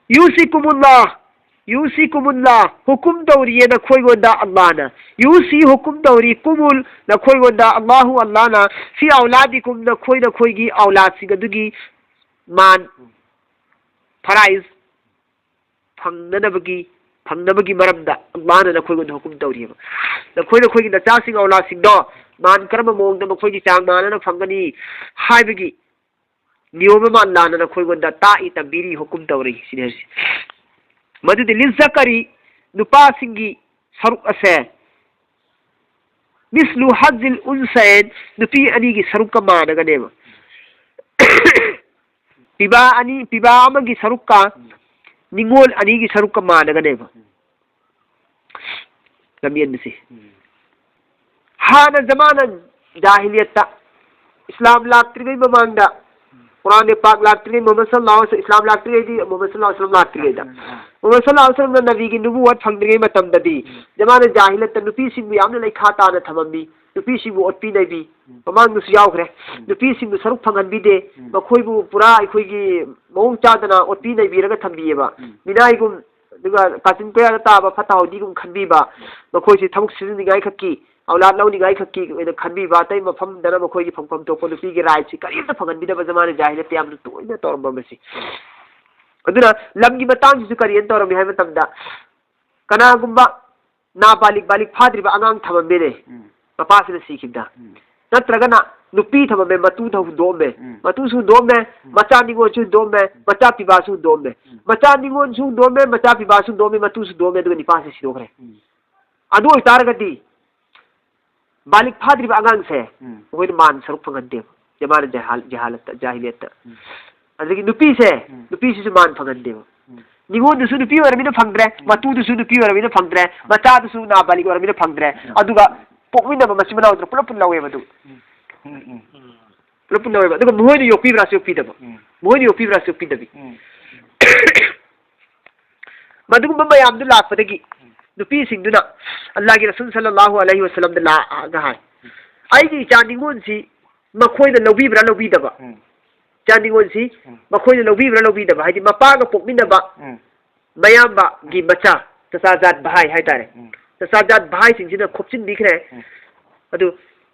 "ꯌꯨꯁꯤꯀꯨꯃꯨꯜꯂꯥ", "ꯌꯨꯁꯤꯀꯨꯃꯨꯜꯂꯥ", ꯍꯨꯀꯨꯝ ꯇꯧꯔꯤꯌꯦ ꯅꯈꯣꯏꯉꯣꯟꯗ ꯑꯜꯂꯥꯍꯅ꯫ "ꯌꯨꯁꯤ", ꯍꯨꯀꯨꯝ ꯇꯧꯔꯤ, "ꯀꯨꯃꯨꯜ", ꯅꯈꯣꯏꯉꯣꯟꯗ, "ꯑꯜꯂꯥꯍꯨ", ꯑꯜꯂꯥꯍꯅ, "ꯐꯤ ꯑꯧꯂꯥꯗꯤꯀꯨꯝ", ꯅꯈꯣꯏ ꯅꯈꯣꯏꯒꯤ ꯑꯧꯂꯥꯗꯁꯤꯡ ꯑꯗꯨꯒꯤ ꯃꯥꯟ, ꯐꯔꯥꯏꯖ, ꯐꯪꯅꯅꯕꯒꯤ, ꯐꯪꯅꯕꯒꯤ ꯃꯔꯝꯗ ꯑꯜꯂꯥꯍꯅ ꯅꯈꯣꯏꯉꯣꯟꯗ ꯍꯨꯀꯨꯝ ꯇꯧꯔꯤꯑꯕ꯫ ꯅꯈꯣꯏ ꯅꯈꯣꯏꯒꯤ ꯅꯆꯥꯁꯤꯡ, ꯑꯧꯂꯥꯗꯁꯤꯡꯗꯣ ꯃꯥꯟ ꯀꯔꯝꯕ ꯃꯑꯣꯡꯗ ꯃꯈꯣꯏꯒꯤ ꯆꯥꯡ ꯃꯥꯟꯅꯅ ꯐꯪꯒꯅꯤ ꯍꯥꯏꯕꯒꯤ ꯅꯤꯌꯣꯝ ꯑꯃ ꯂꯥꯟꯅ ꯅꯈꯣꯏꯉꯣꯟꯗ ꯇꯥꯛꯏ, ꯇꯝꯕꯤꯔꯤ, ꯍꯨꯀꯨꯝ ꯇꯧꯔꯤ ꯁꯤꯅꯤ ꯍꯥꯏꯁꯦ꯫ ꯃꯗꯨꯗꯤ ꯂꯤꯖꯀꯔꯤ, ꯅꯨꯄꯥꯁꯤꯡꯒꯤ ꯁꯔꯨꯛ ꯑꯁꯦ ꯃꯤꯁꯂꯨ ꯍꯖꯤꯜ ꯎꯟꯁꯌꯦꯟ, ꯅꯨꯄꯤ ꯑꯅꯤꯒꯤ ꯁꯔꯨꯛꯀ ꯃꯥꯟꯅꯒꯅꯦꯕ꯫ ꯄꯤꯕꯥ ꯑꯅꯤ, ꯄꯤꯕꯥ ꯑꯃꯒꯤ ꯁꯔꯨꯛꯀ ꯅꯤꯉꯣꯜ ꯑꯅꯤꯒꯤ ꯁꯔꯨꯛꯀ ꯃꯥꯟꯅꯒꯅꯦꯕ꯫ ꯂꯝꯌꯦꯟꯕꯁꯤ꯫ ꯎꯝ꯫ ꯍꯥꯟꯅ ꯖꯃꯥꯅ ꯖꯥꯍꯤꯂꯤꯌꯠꯇ, ꯏꯁꯂꯥꯝ ꯂꯥꯛꯇ꯭ꯔꯤꯉꯩ ꯃꯃꯥꯡꯗ, ꯎꯝ꯫ ꯀꯨꯔꯥꯟ ꯄꯥꯛ ꯂꯥꯛꯇ꯭ꯔꯤꯉꯩ, ꯃꯨꯍꯝꯃꯗ ꯁꯜꯂꯜꯂꯥꯍꯨ ꯑꯂꯩꯍꯤ ꯋꯁꯜꯂꯝ, ꯏꯁꯂꯥꯝ ꯂꯥꯛꯇ꯭ꯔꯤꯉꯩꯗꯤ, ꯃꯨꯍꯝꯃꯗ ꯁꯜꯂꯜꯂꯥꯍꯨ ꯑꯂꯩꯍꯤ ꯋꯁꯜꯂꯝ ꯂꯥꯛꯇ꯭ꯔꯤꯉꯩꯗ, ꯎꯝ, ꯎꯝ꯫ ꯃꯨꯍꯝꯃꯗ ꯁꯜꯂꯜꯂꯥꯍꯨ ꯑꯂꯩꯍꯤ ꯋꯁꯜꯂꯝꯅ ꯅꯕꯤꯒꯤ ꯅꯨꯕꯨꯋꯠ ꯐꯪꯗ꯭ꯔꯤꯉꯩ ꯃꯇꯝꯗꯗꯤ, ꯎꯝ꯫ ꯖꯃꯥꯅ ꯖꯥꯍꯤꯂꯤꯌꯠꯇ ꯅꯨꯄꯤꯁꯤꯡꯕꯨ ꯌꯥꯝꯅ ꯂꯩꯈꯥ ꯇꯥꯅ ꯊꯝꯃꯝꯃꯤ, ꯅꯨꯄꯤꯁꯤꯡꯕꯨ ꯑꯣꯠꯄꯤ ꯅꯩꯕꯤ, ꯎꯝ꯫ ꯃꯃꯥꯡꯗꯁꯨ ꯌꯥꯎꯈ꯭ꯔꯦ꯫ ꯎꯝ꯫ ꯅꯨꯄꯤꯁꯤꯡꯕꯨ ꯁꯔꯨꯛ ꯐꯪꯍꯟꯕꯤꯗꯦ, ꯎꯝ꯫ ꯃꯈꯣꯏꯕꯨ ꯄꯨꯔꯥ ꯑꯩꯈꯣꯏꯒꯤ ꯃꯑꯣꯡ ꯆꯥꯗꯅ ꯑꯣꯠꯄꯤ ꯅꯩꯕꯤꯔꯒ ꯊꯝꯕꯤꯌꯦꯕ꯫ ꯎꯝ꯫ ꯃꯤꯅꯥꯏꯒꯨꯝ, ꯑꯗꯨꯒ ꯀꯥꯆꯤꯟ ꯀꯣꯌꯥꯗ ꯇꯥꯕ ꯐꯠꯇ ꯍꯥꯎꯗꯤꯒꯨꯝ ꯈꯟꯕꯤꯕ, ꯃꯈꯣꯏꯁꯤ ꯊꯕꯛ ꯁꯨꯖꯅꯤꯡꯉꯥꯏ ꯈꯛꯀꯤ, ꯑꯧꯂꯥꯗ ꯂꯧꯅꯤꯡꯉꯥꯏ ꯈꯛꯀꯤ ꯑꯣꯏꯅ ꯈꯟꯕꯤꯕ, ꯑꯇꯩ ꯃꯐꯝꯗꯅ ꯃꯈꯣꯏꯒꯤ ꯐꯪꯐꯝ ꯊꯣꯛꯄ ꯅꯨꯄꯤꯒꯤ ꯔꯥꯏꯠꯁꯤ ꯀꯔꯤꯝꯇ ꯐꯪꯍꯟꯕꯤꯗꯕ ꯖꯃꯥꯅ ꯖꯥꯍꯤꯂꯠꯇ ꯌꯥꯝꯅ ꯇꯣꯏꯅ ꯇꯧꯔꯝꯕ ꯃꯁꯤ꯫ ꯑꯗꯨꯅ ꯂꯝꯒꯤ ꯃꯇꯥꯡꯁꯤꯁꯨ ꯀꯔꯤꯅ ꯇꯧꯔꯝꯃꯤ ꯍꯥꯏꯕ ꯃꯇꯝꯗ, ꯀꯅꯥꯒꯨꯝꯕ ꯅꯥꯕꯥꯂꯤꯛ, ꯕꯥꯂꯤꯛ ꯐꯥꯗ꯭ꯔꯤꯕ ꯑꯉꯥꯡ ꯊꯝꯃꯝꯃꯦꯅꯦ꯫ ꯎꯝ꯫ ꯃꯄꯥꯁꯤꯅ ꯁꯤꯈꯤꯕꯗ꯫ ꯎꯝ꯫ ꯅꯠꯇ꯭ꯔꯒꯅ ꯅꯨꯄꯤ ꯊꯝꯃꯝꯃꯦ, ꯃꯇꯨ ꯊ-, ꯍꯨꯟꯗꯣꯛꯑꯝꯃꯦ꯫ ꯎꯝ꯫ ꯃꯇꯨꯁꯨ ꯍꯨꯟꯗꯣꯛꯑꯝꯃꯦ, ꯎꯝ꯫ ꯃꯆꯥ ꯅꯤꯉꯣꯜꯁꯨ ꯍꯨꯟꯗꯣꯛꯑꯝꯃꯦ, ꯎꯝ꯫ ꯃꯆꯥ ꯄꯤꯕꯥꯁꯨ ꯍꯨꯟꯗꯣꯛꯑꯝꯃꯦ꯫ ꯎꯝ꯫ ꯃꯆꯥ ꯅꯤꯉꯣꯜꯁꯨ ꯍꯨꯟꯗꯣꯛꯑꯝꯃꯦ, ꯃꯆꯥ ꯄꯤꯕꯥꯁꯨ ꯍꯨꯟꯗꯣꯛꯑꯝꯃꯦ, ꯃꯇꯨꯁꯨ ꯍꯨꯟꯗꯣꯛꯑꯝꯃꯦ, ꯑꯗꯨꯒ ꯅꯤꯄꯥꯁꯦ ꯁꯤꯗꯣꯛꯈ꯭ꯔꯦ꯫ ꯎꯝ꯫ ꯑꯗꯨ ꯑꯣꯏꯇꯥꯔꯒꯗꯤ ꯕꯥꯂꯤꯛ ꯐꯥꯗ꯭ꯔꯤꯕ ꯑꯉꯥꯡꯁꯦ ꯎꯝ꯫ ꯃꯈꯣꯏꯅ ꯃꯥꯟ ꯁꯔꯨꯛ ꯐꯪꯍꯟꯗꯦꯕ꯫ ꯖꯃꯥꯅ ꯖꯍꯥꯜ-, ꯖꯍꯥꯂꯠꯇ, ꯖꯥꯍꯤꯂꯤꯌꯠꯇ꯫ ꯎꯝ꯫ ꯑꯗꯒꯤ ꯅꯨꯄꯤꯁꯦ, ꯎꯝ꯫ ꯅꯨꯄꯤꯁꯤꯁꯨ ꯃꯥꯟ ꯐꯪꯍꯟꯗꯦꯕ꯫ ꯎꯝ꯫ ꯅꯤꯉꯣꯟꯗꯨꯁꯨ ꯅꯨꯄꯤ ꯑꯣꯏꯔꯃꯤꯅ ꯐꯪꯗ꯭ꯔꯦ, ꯎꯝ꯫ ꯃꯇꯨꯗꯨꯁꯨ ꯅꯨꯄꯤ ꯑꯣꯏꯔꯃꯤꯅ ꯐꯪꯗ꯭ꯔꯦ, ꯃꯆꯥꯗꯨꯁꯨ ꯅꯥꯕꯥꯂꯤꯛ ꯑꯣꯏꯔꯃꯤꯅ ꯐꯪꯗ꯭ꯔꯦ, ꯎꯝ꯫ ꯑꯗꯨꯒ ꯄꯣꯛꯃꯤꯟꯅꯕ ꯃꯆꯤꯟ ꯃꯅꯥꯎꯗꯨꯅ ꯄꯨꯂꯞ ꯄꯨꯟ ꯂꯧꯋꯦꯕ ꯑꯗꯨ꯫ ꯎꯝ, ꯎꯝ, ꯎꯝ꯫ ꯄꯨꯂꯞ ꯄꯨꯟ ꯂꯧꯋꯦꯕ꯫ ꯑꯗꯨꯒ ꯃꯈꯣꯏꯅ ꯌꯣꯛꯄꯤꯕ꯭ꯔꯥꯁꯨ ꯌꯣꯛꯄꯤꯗꯕ꯫ ꯎꯝ꯫ ꯃꯈꯣꯏꯅ ꯌꯣꯛꯄꯤꯕ꯭ꯔꯥꯁꯨ ꯌꯣꯛꯄꯤꯗꯕꯤ꯫ ꯎꯝ꯫ ꯃꯗꯨꯒꯨꯝꯕ ꯃꯌꯥꯝꯗꯨ ꯂꯥꯛꯄꯗꯒꯤ ꯎꯝ꯫ ꯅꯨꯄꯤꯁꯤꯡꯗꯨꯅ ꯑꯜꯂꯥꯍꯒꯤ ꯔꯁꯨꯜ ꯁꯜꯂꯜꯂꯥꯍꯨ ꯑꯂꯩꯍꯤ ꯋꯁꯜꯂꯝꯗ ꯂꯥꯛꯑꯒ ꯍꯥꯏ, ꯎꯝ꯫ "ꯑꯩꯒꯤ ꯏꯆꯥ ꯅꯤꯉꯣꯜꯁꯤ ꯃꯈꯣꯏꯅ ꯂꯧꯕꯤꯕ꯭ꯔꯥ ꯂꯧꯕꯤꯗꯕ? ꯎꯝ꯫ ꯏꯆꯥ ꯅꯤꯉꯣꯜꯁꯤ ꯎꯝ꯫ ꯃꯈꯣꯏꯅ ꯂꯧꯕꯤꯕ꯭ꯔꯥ ꯂꯧꯕꯤꯗꯕ?" ꯍꯥꯏꯗꯤ ꯃꯄꯥꯒ ꯄꯣꯛꯃꯤꯟꯅꯕ ꯎꯝ꯫ ꯃꯌꯥꯝꯕꯒꯤ ꯎꯝ꯫ ꯃꯆꯥ, ꯆꯆꯥꯖꯥꯠ ꯚꯥꯏ ꯍꯥꯏꯇꯥꯔꯦ꯫ ꯎꯝ꯫ ꯆꯆꯥꯖꯥꯠ ꯚꯥꯏꯁꯤꯡꯁꯤꯅ ꯈꯣꯞꯆꯤꯟꯕꯤꯈ꯭ꯔꯦ꯫ ꯎꯝ꯫ ꯑꯗꯨ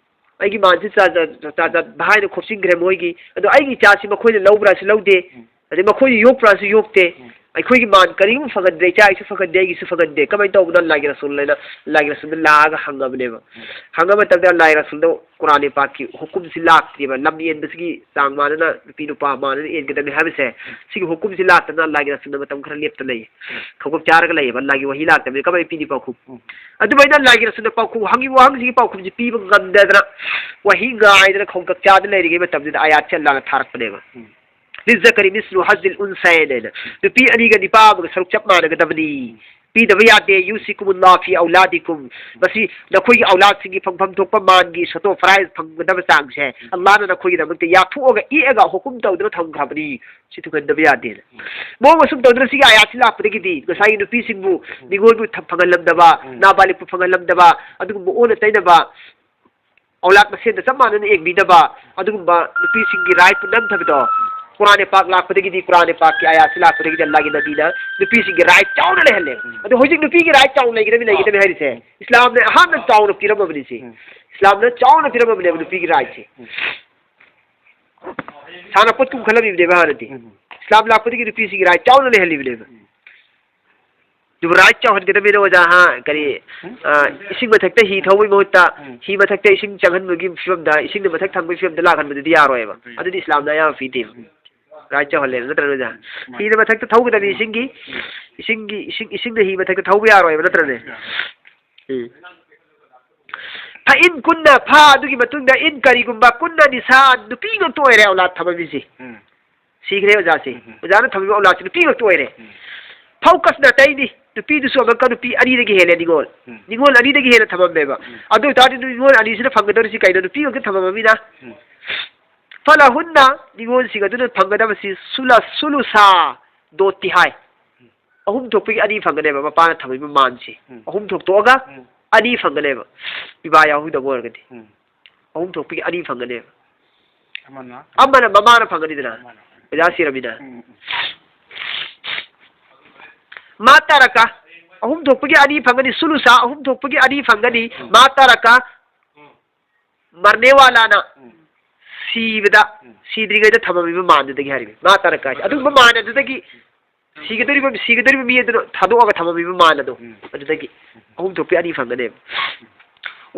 ꯑꯩꯒꯤ ꯃꯥꯟꯁꯤ ꯆꯆꯥꯖꯥꯠ, ꯆꯆꯥꯖꯥꯠ ꯚꯥꯏꯅ ꯈꯣꯞꯆꯤꯟꯈ꯭ꯔꯦ ꯃꯣꯏꯒꯤ꯫ ꯑꯗꯣ ꯑꯩꯒꯤ ꯏꯆꯥꯁꯤ ꯃꯈꯣꯏꯅ ꯂꯧꯕ꯭ꯔꯥꯁꯨ ꯂꯧꯗꯦ꯫ ꯎꯝ꯫ ꯑꯗꯩ ꯃꯈꯣꯏꯅ ꯌꯣꯛꯄ꯭ꯔꯥꯁꯨ ꯌꯣꯛꯇꯦ꯫ ꯎꯝ꯫ ꯑꯩꯈꯣꯏꯒꯤ ꯃꯥꯟ ꯀꯔꯤꯒꯨꯝꯕ ꯐꯪꯍꯟꯗ꯭ꯔꯦ, ꯏꯆꯥꯒꯤꯁꯨ ꯐꯪꯍꯟꯗꯦ, ꯑꯩꯒꯤꯁꯨ ꯐꯪꯍꯟꯗꯦ, ꯀꯃꯥꯏꯅ ꯇꯧꯕꯅꯣ? ꯑꯜꯂꯥꯍꯒꯤ ꯔꯁꯨꯜ ꯍꯥꯏꯅ ꯑꯜꯂꯥꯍꯒꯤ ꯔꯁꯨꯜꯗ ꯂꯥꯛꯑꯒ ꯍꯪꯉꯕꯅꯦꯕ꯫ ꯍꯪꯉꯕ ꯃꯇꯝꯗ ꯑꯜꯂꯥꯍꯒꯤ ꯔꯁꯨꯜꯗ ꯀꯨꯔꯥꯟ ꯄꯥꯛꯀꯤ ꯍꯨꯀꯨꯝꯁꯤ ꯂꯥꯛꯇ꯭ꯔꯤꯕ, ꯂꯝ ꯌꯦꯟꯕꯁꯤꯒꯤ ꯆꯥꯡ ꯃꯥꯟꯅꯅ ꯅꯨꯄꯤ ꯅꯨꯄꯥ ꯃꯥꯟꯅꯅ ꯌꯦꯟꯒꯗꯕꯅꯤ ꯍꯥꯏꯕꯁꯦ, ꯁꯤꯒꯤ ꯍꯨꯀꯨꯝꯁꯤ ꯂꯥꯛꯇꯅ ꯑꯜꯂꯥꯍꯒꯤ ꯔꯁꯨꯜꯅ ꯃꯇꯝ ꯈꯔ ꯂꯦꯞꯇ ꯂꯩ, ꯈꯧꯀꯞ ꯆꯥꯔꯒ ꯂꯩꯌꯦꯕ꯫ ꯑꯜꯂꯥꯍꯒꯤ ꯋꯥꯍꯤ ꯂꯥꯛꯇꯕꯅꯤ, ꯀꯃꯥꯏꯅ ꯄꯤꯅꯤ ꯄꯥꯎꯈꯨꯝ? ꯑꯗꯨꯃꯥꯏꯅ ꯑꯜꯂꯥꯍꯒꯤ ꯔꯁꯨꯜꯅ ꯄꯥꯎꯈꯨꯝ ꯍꯪꯉꯤꯕ ꯋꯥꯍꯪꯁꯤꯒꯤ ꯄꯥꯎꯈꯨꯝꯁꯤ ꯄꯤꯕ ꯉꯝꯗꯗꯅ, ꯋꯥꯍꯤ ꯉꯥꯏꯗꯅ ꯈꯧꯀꯞ ꯆꯥꯗꯅ ꯂꯩꯔꯤꯉꯩ ꯃꯇꯝꯁꯤꯗ ꯑꯌꯥꯠꯁꯦ ꯑꯜꯂꯥꯍꯅ ꯊꯥꯔꯛꯄꯅꯦꯕ꯫ ꯂꯤꯖꯀꯔꯤ ꯃꯤꯁꯂꯨ ꯍꯖꯤꯜ ꯎꯟꯁꯥꯌꯦꯟ ꯍꯥꯏꯅ꯫ ꯅꯨꯄꯤ ꯑꯅꯤꯒ ꯅꯤꯄꯥ ꯑꯃꯒ ꯁꯔꯨꯛ ꯆꯞ ꯃꯥꯟꯅꯒꯗꯕꯅꯤ꯫ ꯄꯤꯗꯕ ꯌꯥꯗꯦ꯫ ꯌꯨꯁꯤꯀꯨꯃꯨꯜꯂꯥꯍ ꯐꯤ ꯑꯧꯂꯥꯗꯤꯀꯨꯝ꯫ ꯃꯁꯤ ꯅꯈꯣꯏꯒꯤ ꯑꯧꯂꯥꯗꯁꯤꯡꯒꯤ ꯐꯪꯐꯝ ꯊꯣꯛꯄ ꯃꯥꯟꯒꯤ ꯁꯣꯇꯣ ꯐꯔꯥꯏꯖ ꯐꯪꯒꯗꯕ ꯆꯥꯡꯁꯦ ꯑꯜꯂꯥꯍꯅ ꯅꯈꯣꯏꯒꯤꯗꯃꯛꯇ ꯌꯥꯊꯣꯛꯑꯒ ꯏꯛꯑꯒ ꯍꯨꯀꯨꯝ ꯇꯧꯗꯨꯅ ꯊꯝꯈ꯭ꯔꯕꯅꯤ꯫ ꯁꯤ ꯊꯨꯒꯥꯏꯗꯕ ꯌꯥꯗꯦꯅ꯫ ꯃꯑꯣꯡ ꯑꯁꯨꯝ ꯇꯧꯗꯅ ꯁꯤꯒꯤ ꯑꯌꯥꯠꯁꯤ ꯂꯥꯛꯄꯗꯒꯤꯗꯤ ꯉꯁꯥꯏꯒꯤ ꯅꯨꯄꯤꯁꯤꯡꯕꯨ ꯅꯤꯉꯣꯜꯕꯨ ꯊ-, ꯐꯪꯍꯜꯂꯝꯗꯕ, ꯎꯝ꯫ ꯅꯥꯕꯥꯂꯤꯛꯄꯨ ꯐꯪꯍꯜꯂꯝꯗꯕ, ꯑꯗꯨꯒꯨꯝꯕ ꯑꯣꯟꯅ ꯇꯩꯅꯕ, ꯑꯧꯂꯥꯗ ꯃꯁꯦꯟꯗ ꯆꯞ ꯃꯥꯟꯅꯅ ꯌꯦꯡꯕꯤꯗꯕ, ꯑꯗꯨꯒꯨꯝꯕ ꯅꯨꯄꯤꯁꯤꯡꯒꯤ ꯔꯥꯏꯠꯄꯨ ꯅꯝꯊꯕꯗꯣ, ꯀꯨꯔꯥꯟ ꯄꯥꯛ ꯂꯥꯛꯄꯗꯒꯤꯗꯤ, ꯀꯨꯔꯥꯟ ꯄꯥꯛꯀꯤ ꯑꯌꯥꯠꯁꯤ ꯂꯥꯛꯄꯗꯒꯤꯗꯤ ꯑꯜꯂꯥꯍꯒꯤ ꯅꯕꯤꯅ ꯅꯨꯄꯤꯁꯤꯡꯒꯤ ꯔꯥꯏꯠ ꯆꯥꯎꯅ ꯂꯩꯍꯜꯂꯦ꯫ ꯎꯝ꯫ ꯑꯗꯣ ꯍꯧꯖꯤꯛ ꯅꯨꯄꯤꯒꯤ ꯔꯥꯏꯠ ꯆꯥꯎꯅ ꯂꯩꯒꯗꯕꯅꯤ, ꯂꯩꯒꯗꯕꯅꯤ ꯍꯥꯏꯔꯤꯁꯦ, ꯎꯝ꯫ ꯏꯁꯂꯥꯝꯅ ꯑꯍꯥꯟꯕ ꯆꯥꯎꯅ ꯄꯤꯔꯝꯃꯕꯅꯤ ꯁꯤ꯫ ꯎꯝ꯫ ꯏꯁꯂꯥꯝꯅ ꯆꯥꯎꯅ ꯄꯤꯔꯝꯃꯕꯅꯦꯕ ꯅꯨꯄꯤꯒꯤ ꯔꯥꯏꯠꯁꯦ꯫ ꯎꯝ꯫ ꯁꯥꯟꯅꯄꯣꯠꯀꯨꯝ ꯈꯜꯂꯝꯃꯤꯕꯅꯦꯕ ꯍꯥꯟꯅꯗꯤ꯫ ꯎꯝ꯫ ꯏꯁꯂꯥꯝ ꯂꯥꯛꯄꯗꯒꯤ ꯅꯨꯄꯤꯁꯤꯡꯒꯤ ꯔꯥꯏꯠ ꯆꯥꯎꯅ ꯂꯩꯍꯜꯂꯤꯕꯅꯦꯕ꯫ ꯎꯝ꯫ ꯑꯗꯨꯕꯨ ꯔꯥꯏꯠ ꯆꯥꯎꯍꯟꯒꯗꯕꯅꯤꯅ ꯑꯣꯖꯥ, ꯍꯥ, ꯀꯔꯤ, ꯎꯝ꯫ ꯑ, ꯏꯁꯤꯡ ꯃꯊꯛꯇ ꯍꯤ ꯊꯧꯕꯒꯤ ꯃꯍꯨꯠꯇ ꯎꯝ꯫ ꯍꯤ ꯃꯊꯛꯇ ꯏꯁꯤꯡ ꯆꯪꯍꯟꯕꯒꯤ ꯐꯤꯕꯝꯗ, ꯏꯁꯤꯡꯅ ꯃꯊꯛ ꯊꯪꯕꯒꯤ ꯐꯤꯕꯝꯗ ꯂꯥꯛꯍꯟꯕꯗꯨꯗꯤ ꯌꯥꯔꯣꯏꯕ꯫ ꯑꯗꯨꯗꯤ ꯏꯁꯂꯥꯝꯅ ꯑꯌꯥꯕ ꯄꯤꯗꯦꯕ꯫ ꯎꯝ꯫ ꯔꯥꯏꯠ ꯆꯥꯎꯍꯜꯂꯦꯕ, ꯅꯠꯇ꯭ꯔꯅꯦ ꯑꯣꯖꯥ? ꯎꯝ꯫ ꯍꯤꯅ ꯃꯊꯛꯇ ꯊꯧꯒꯗꯕꯅꯤ ꯏꯁꯤꯡꯒꯤ, ꯎꯝ꯫ ꯏꯁꯤꯡꯒꯤ, ꯏꯁꯤꯡ, ꯏꯁꯤꯡꯅ ꯍꯤ ꯃꯊꯛꯇ ꯊꯧꯕ ꯌꯥꯔꯣꯏꯕ, ꯅꯠꯇ꯭ꯔꯅꯦ? ꯌꯥꯔꯣꯏ꯫ ꯎꯝ꯫ ꯐ ꯏꯟ ꯀꯨꯟꯅ, ꯐ ꯑꯗꯨꯒꯤ ꯃꯇꯨꯡꯗ ꯏꯟ ꯀꯔꯤꯒꯨꯝꯕ, ꯀꯨꯟꯅ ꯅꯤꯁꯥ, ꯅꯨꯄꯤ ꯉꯥꯛꯇ ꯑꯣꯏꯔꯦ ꯑꯧꯂꯥꯗ ꯊꯝꯃꯝꯃꯤꯁꯤ꯫ ꯎꯝ꯫ ꯁꯤꯈ꯭ꯔꯦ ꯑꯣꯖꯥꯁꯤ꯫ ꯎꯝ꯫ ꯑꯣꯖꯥꯅ ꯊꯝꯃꯤꯕ ꯑꯧꯂꯥꯗꯁꯤ ꯅꯨꯄꯤ ꯉꯥꯛꯇ ꯑꯣꯏꯔꯦ꯫ ꯎꯝ꯫ ꯐꯧꯀꯁꯅ ꯑꯇꯩꯅꯤ, ꯅꯨꯄꯤꯗꯨꯁꯨ ꯑꯃꯨꯛꯀ ꯅꯨꯄꯤ ꯑꯅꯤꯗꯒꯤ ꯍꯦꯜꯂꯦ ꯅꯤꯉꯣꯜ꯫ ꯎꯝ꯫ ꯅꯤꯉꯣꯜ ꯑꯅꯤꯗꯒꯤ ꯍꯦꯟꯅ ꯊꯝꯃꯝꯃꯦꯕ꯫ ꯎꯝ꯫ ꯑꯗꯨ ꯑꯣꯏꯇꯥꯔꯗꯤ ꯅꯤꯉꯣꯜ ꯑꯅꯤꯁꯤꯅ ꯐꯪꯒꯗꯧꯔꯤꯁꯤ ꯀꯩꯅꯣ? ꯅꯨꯄꯤ ꯉꯥꯛꯇ ꯊꯝꯃꯝꯃꯤꯅ꯫ ꯎꯝ꯫ ꯐꯂꯍꯨꯟꯅ, ꯅꯤꯉꯣꯜꯁꯤꯡ ꯑꯗꯨꯅ ꯐꯪꯒꯗꯕꯁꯤ ꯁꯨꯂ-, ꯁꯨꯂꯨꯁꯥ ꯗꯣꯇꯤ ꯍꯥꯏ꯫ ꯎꯝ꯫ ꯑꯍꯨꯝ ꯊꯣꯛꯄꯒꯤ ꯑꯅꯤ ꯐꯪꯒꯅꯦꯕ ꯃꯄꯥꯅ ꯊꯝꯃꯤꯕ ꯃꯥꯟꯁꯦ꯫ ꯎꯝ꯫ ꯑꯍꯨꯝ ꯊꯣꯛꯇꯣꯛꯑꯒ ꯎꯝ꯫ ꯑꯅꯤ ꯐꯪꯒꯅꯦꯕ꯫ ꯏꯕꯥ ꯌꯥꯎꯍꯧꯗꯕ ꯑꯣꯏꯔꯒꯗꯤ꯫ ꯎꯝ꯫ ꯑꯍꯨꯝ ꯊꯣꯛꯄꯒꯤ ꯑꯅꯤ ꯐꯪꯒꯅꯦꯕ꯫ ꯑꯃꯅ? ꯑꯃꯅ ꯃꯃꯥꯅ ꯐꯪꯒꯅꯤꯗꯅ꯫ ꯑꯃꯅ꯫ ꯑꯣꯖꯥ ꯁꯤꯔꯃꯤꯅ꯫ ꯎꯝ, ꯎꯝ꯫ ꯃꯥ ꯇꯥꯔꯛꯀ ꯑꯍꯨꯝ ꯊꯣꯛꯄꯒꯤ ꯑꯅꯤ ꯐꯪꯒꯅꯤ, ꯁꯨꯂꯨꯁꯥ ꯑꯍꯨꯝ ꯊꯣꯛꯄꯒꯤ ꯑꯅꯤ ꯐꯪꯒꯅꯤ, ꯎꯝ꯫ ꯃꯥ ꯇꯥꯔꯛꯀ ꯃꯔꯅꯦꯋꯥꯂꯥꯅ ꯎꯝ꯫ ꯁꯤꯕꯗ, ꯎꯝ꯫ ꯁꯤꯗ꯭ꯔꯤꯉꯩꯗ ꯊꯝꯃꯝꯃꯤꯕ ꯃꯥꯟꯗꯨꯗꯒꯤ ꯍꯥꯏꯔꯤꯕ꯫ ꯃꯥ ꯇꯥꯔꯛꯀ ꯍꯥꯏꯁꯦ꯫ ꯑꯗꯨꯒꯨꯝꯕ ꯃꯥꯟ ꯑꯗꯨꯗꯒꯤ ꯁꯤꯒꯗꯧꯔꯤꯕ, ꯁꯤꯒꯗꯧꯔꯤꯕ ꯃꯤ ꯑꯗꯨꯅ ꯊꯥꯗꯣꯛꯑꯒ ꯊꯝꯃꯝꯃꯤꯕ ꯃꯥꯟ ꯑꯗꯣ, ꯎꯝ꯫ ꯑꯗꯨꯗꯒꯤ ꯑꯍꯨꯝ ꯊꯣꯛꯄꯤ ꯑꯅꯤ ꯐꯪꯒꯅꯦꯕ꯫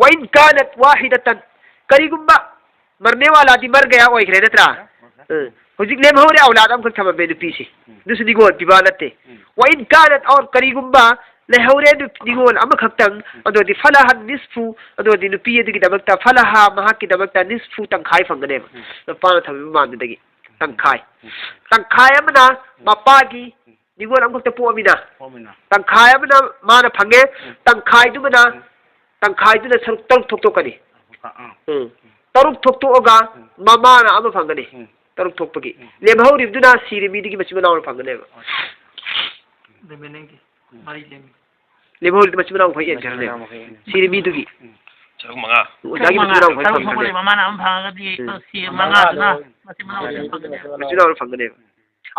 ꯋꯥꯏꯟ ꯀꯥꯅꯠ ꯋꯥꯍꯤꯗꯇꯟ, ꯀꯔꯤꯒꯨꯝꯕ ꯃꯔꯅꯦ ꯋꯥꯂꯥꯗꯤ ꯃꯔ ꯒꯌꯥ ꯑꯣꯏꯈ꯭ꯔꯦ ꯅꯠꯇ꯭ꯔꯥ? ꯎꯝ꯫ ꯍꯧꯖꯤꯛ ꯂꯦꯝꯍꯧꯔꯦ ꯑꯧꯂꯥꯗ ꯑꯃꯈꯛ ꯊꯝꯃꯝꯃꯦ ꯅꯨꯄꯤꯁꯦ꯫ ꯎꯝ꯫ ꯑꯗꯨꯁꯨ ꯅꯤꯉꯣꯜ ꯄꯤꯕ ꯅꯠꯇꯦ꯫ ꯎꯝ꯫ ꯋꯥꯏꯟ ꯀꯥꯅꯠ ꯑꯣꯔ ꯀꯔꯤꯒꯨꯝꯕ ꯂꯩꯍꯧꯔꯦ ꯅꯨ-, ꯅꯤꯉꯣꯜ ꯑꯃꯈꯛꯇꯪ, ꯎꯝ꯫ ꯑꯗꯨꯗꯤ ꯐꯂꯍꯟ ꯅꯤꯁꯐꯨ, ꯑꯗꯨꯗꯤ ꯅꯨꯄꯤ ꯑꯗꯨꯒꯤꯗꯃꯛꯇ ꯐꯂꯍꯥ ꯃꯍꯥꯛꯀꯤꯗꯃꯛꯇ ꯅꯤꯁꯐꯨ ꯇꯪꯈꯥꯏ ꯐꯪꯒꯅꯦꯕ꯫ ꯎꯝ꯫ ꯅꯨꯄꯥꯅ ꯊꯝꯃꯤꯕ ꯃꯥꯟꯗꯨꯗꯒꯤ ꯇꯪꯈꯥꯏ꯫ ꯎꯝ꯫ ꯇꯪꯈꯥꯏ ꯑꯃꯅ ꯎꯝ꯫ ꯃꯄꯥꯒꯤ ꯎꯝ꯫ ꯅꯤꯉꯣꯜ ꯑꯃꯈꯛꯇ ꯄꯣꯛꯑꯃꯤꯅ꯫ ꯄꯣꯛꯑꯃꯤꯅ꯫ ꯇꯪꯈꯥꯏ ꯑꯃꯅ ꯃꯥꯅ ꯐꯪꯉꯦ, ꯎꯝ꯫ ꯇꯪꯈꯥꯏꯗꯨꯃꯅ, ꯎꯝ꯫ ꯇꯪꯈꯥꯏꯗꯨꯅ ꯁꯔꯨꯛ ꯇꯔꯨꯛ ꯊꯣꯛꯇꯣꯛꯀꯅꯤ꯫ ꯑꯥ꯫ ꯎꯝ꯫ ꯇꯔꯨꯛ ꯊꯣꯛꯇꯣꯛꯑꯒ ꯎꯝ꯫ ꯃꯃꯥꯅ ꯑꯃ ꯐꯪꯒꯅꯤ꯫ ꯎꯝ꯫ ꯇꯔꯨꯛ ꯊꯣꯛꯄꯒꯤ꯫ ꯎꯝ꯫ ꯂꯦꯝꯍꯧꯔꯤꯕꯗꯨꯅ ꯁꯤꯔꯤ ꯃꯤꯗꯨꯒꯤ ꯃꯆꯤꯟ ꯃꯅꯥꯎꯅ ꯐꯪꯒꯅꯦꯕ꯫ ꯎꯝ꯫ ꯂꯦꯝꯍꯧꯔꯤꯗꯨ ꯃꯆꯤꯟ ꯃꯅꯥꯎ ꯃꯈꯩ ꯌꯦꯟꯈ꯭ꯔꯅꯦꯕ꯫ ꯁꯤꯔꯤ ꯃꯤꯗꯨꯒꯤ꯫ ꯎꯝ꯫ ꯁꯔꯨꯛ ꯃꯉꯥ꯫ ꯑꯣꯖꯥꯒꯤ ꯃꯆꯤꯟ ꯃꯅꯥꯎ ꯃꯈꯩ ꯇꯔꯨꯛ ꯐꯪꯒꯅꯦꯕ꯫ ꯊꯣꯛꯄꯗꯤ ꯃꯃꯥꯅ ꯑꯃ ꯐꯪꯉꯒꯗꯤ ꯎꯝ꯫ ꯁꯤ ꯃꯉꯥꯗꯨꯅ ꯃꯆꯤꯟ ꯃꯅꯥꯎ ꯐꯪꯒꯅꯦꯕ꯫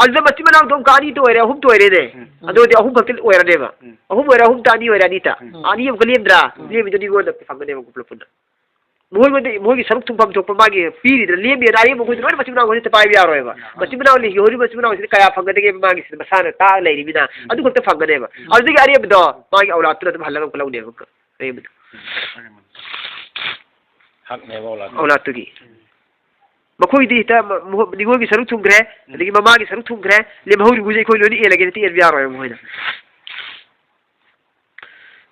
ꯑꯗꯨꯗ ꯃꯆꯤꯟ ꯃꯅꯥꯎꯗꯣ ꯑꯃꯨꯛꯀ ꯑꯅꯤꯇ ꯑꯣꯏꯔꯦ, ꯑꯍꯨꯝꯇ ꯑꯣꯏꯔꯦꯅꯦ꯫ ꯎꯝ꯫ ꯑꯗꯨ ꯑꯣꯏꯔꯗꯤ ꯑꯍꯨꯝ ꯈꯛꯇ ꯑꯣꯏꯔꯅꯦꯕ꯫ ꯎꯝ꯫ ꯑꯍꯨꯝ ꯑꯣꯏꯔꯦ, ꯑꯍꯨꯝꯇ ꯑꯅꯤ ꯑꯣꯏꯔꯦ, ꯑꯅꯤꯇ꯫ ꯎꯝ꯫ ꯑꯅꯤ ꯑꯃꯨꯛꯀ ꯂꯦꯝꯗ꯭ꯔꯥ? ꯎꯝ꯫ ꯂꯦꯝꯃꯤꯗꯨ ꯅꯤꯉꯣꯟꯗ ꯐꯪꯒꯅꯦꯕ ꯄꯨꯂꯞ ꯄꯨꯟꯅ꯫ ꯃꯈꯣꯏꯉꯣꯟꯗ, ꯃꯈꯣꯏꯒꯤ ꯁꯔꯨꯛ ꯊꯨꯡꯐꯝ ꯊꯣꯛꯄ ꯃꯥꯒꯤ ꯄꯤꯔꯤꯗꯅ ꯂꯦꯝꯃꯤꯗꯅ ꯑꯔꯦꯝꯕ ꯃꯈꯣꯏꯗꯤ ꯂꯣꯏꯅ ꯃꯆꯤꯟ ꯃꯅꯥꯎ ꯍꯧꯖꯤꯛꯇ ꯄꯥꯏꯕ ꯌꯥꯔꯣꯏꯕ꯫ ꯎꯝ꯫ ꯃꯆꯤꯟ ꯃꯅꯥꯎ ꯂꯩꯍꯧꯔꯤꯕ ꯃꯆꯤꯟ ꯃꯅꯥꯎꯁꯤꯗ ꯀꯌꯥ ꯐꯪꯒꯗꯒꯦ ꯃꯥꯒꯤ ꯁꯤꯗ ꯃꯁꯥꯅ ꯇꯥꯛꯑ ꯂꯩꯔꯤꯃꯤꯅ ꯎꯝ꯫ ꯑꯗꯨ ꯈꯛꯇ ꯐꯪꯒꯅꯦꯕ꯫ ꯎꯝ꯫ ꯑꯗꯨꯗꯒꯤ ꯑꯔꯦꯝꯕꯗꯣ ꯃꯥꯒꯤ ꯑꯧꯂꯥꯗꯇꯨꯅ ꯑꯗꯨꯝ ꯍꯜꯂꯒ ꯑꯃꯨꯛꯀ ꯂꯧꯅꯦꯕ ꯑꯃꯨꯛꯀ ꯑꯔꯦꯝꯕꯗꯣ꯫ ꯎꯝ꯫ ꯍꯛꯅꯦꯕ ꯑꯧꯂꯥꯗ꯫ ꯑꯧꯂꯥꯗꯇꯨꯒꯤ꯫ ꯎꯝ꯫ ꯃꯈꯣꯏꯗꯤ ꯍꯦꯛꯇ ꯃ-, ꯃꯍꯨ-, ꯅꯤꯉꯣꯜꯒꯤ ꯁꯔꯨꯛ ꯊꯨꯡꯈ꯭ꯔꯦ, ꯎꯝ꯫ ꯑꯗꯒꯤ ꯃꯃꯥꯒꯤ ꯁꯔꯨꯛ ꯊꯨꯡꯈ꯭ꯔꯦ, ꯂꯦꯝꯍꯧꯔꯤꯕꯁꯦ ꯑꯩꯈꯣꯏ ꯂꯣꯏꯅ ꯌꯦꯜꯂꯒꯦ, ꯍꯦꯛꯇ ꯌꯦꯟꯕ ꯌꯥꯔꯣꯏ ꯃꯈꯣꯏꯅ꯫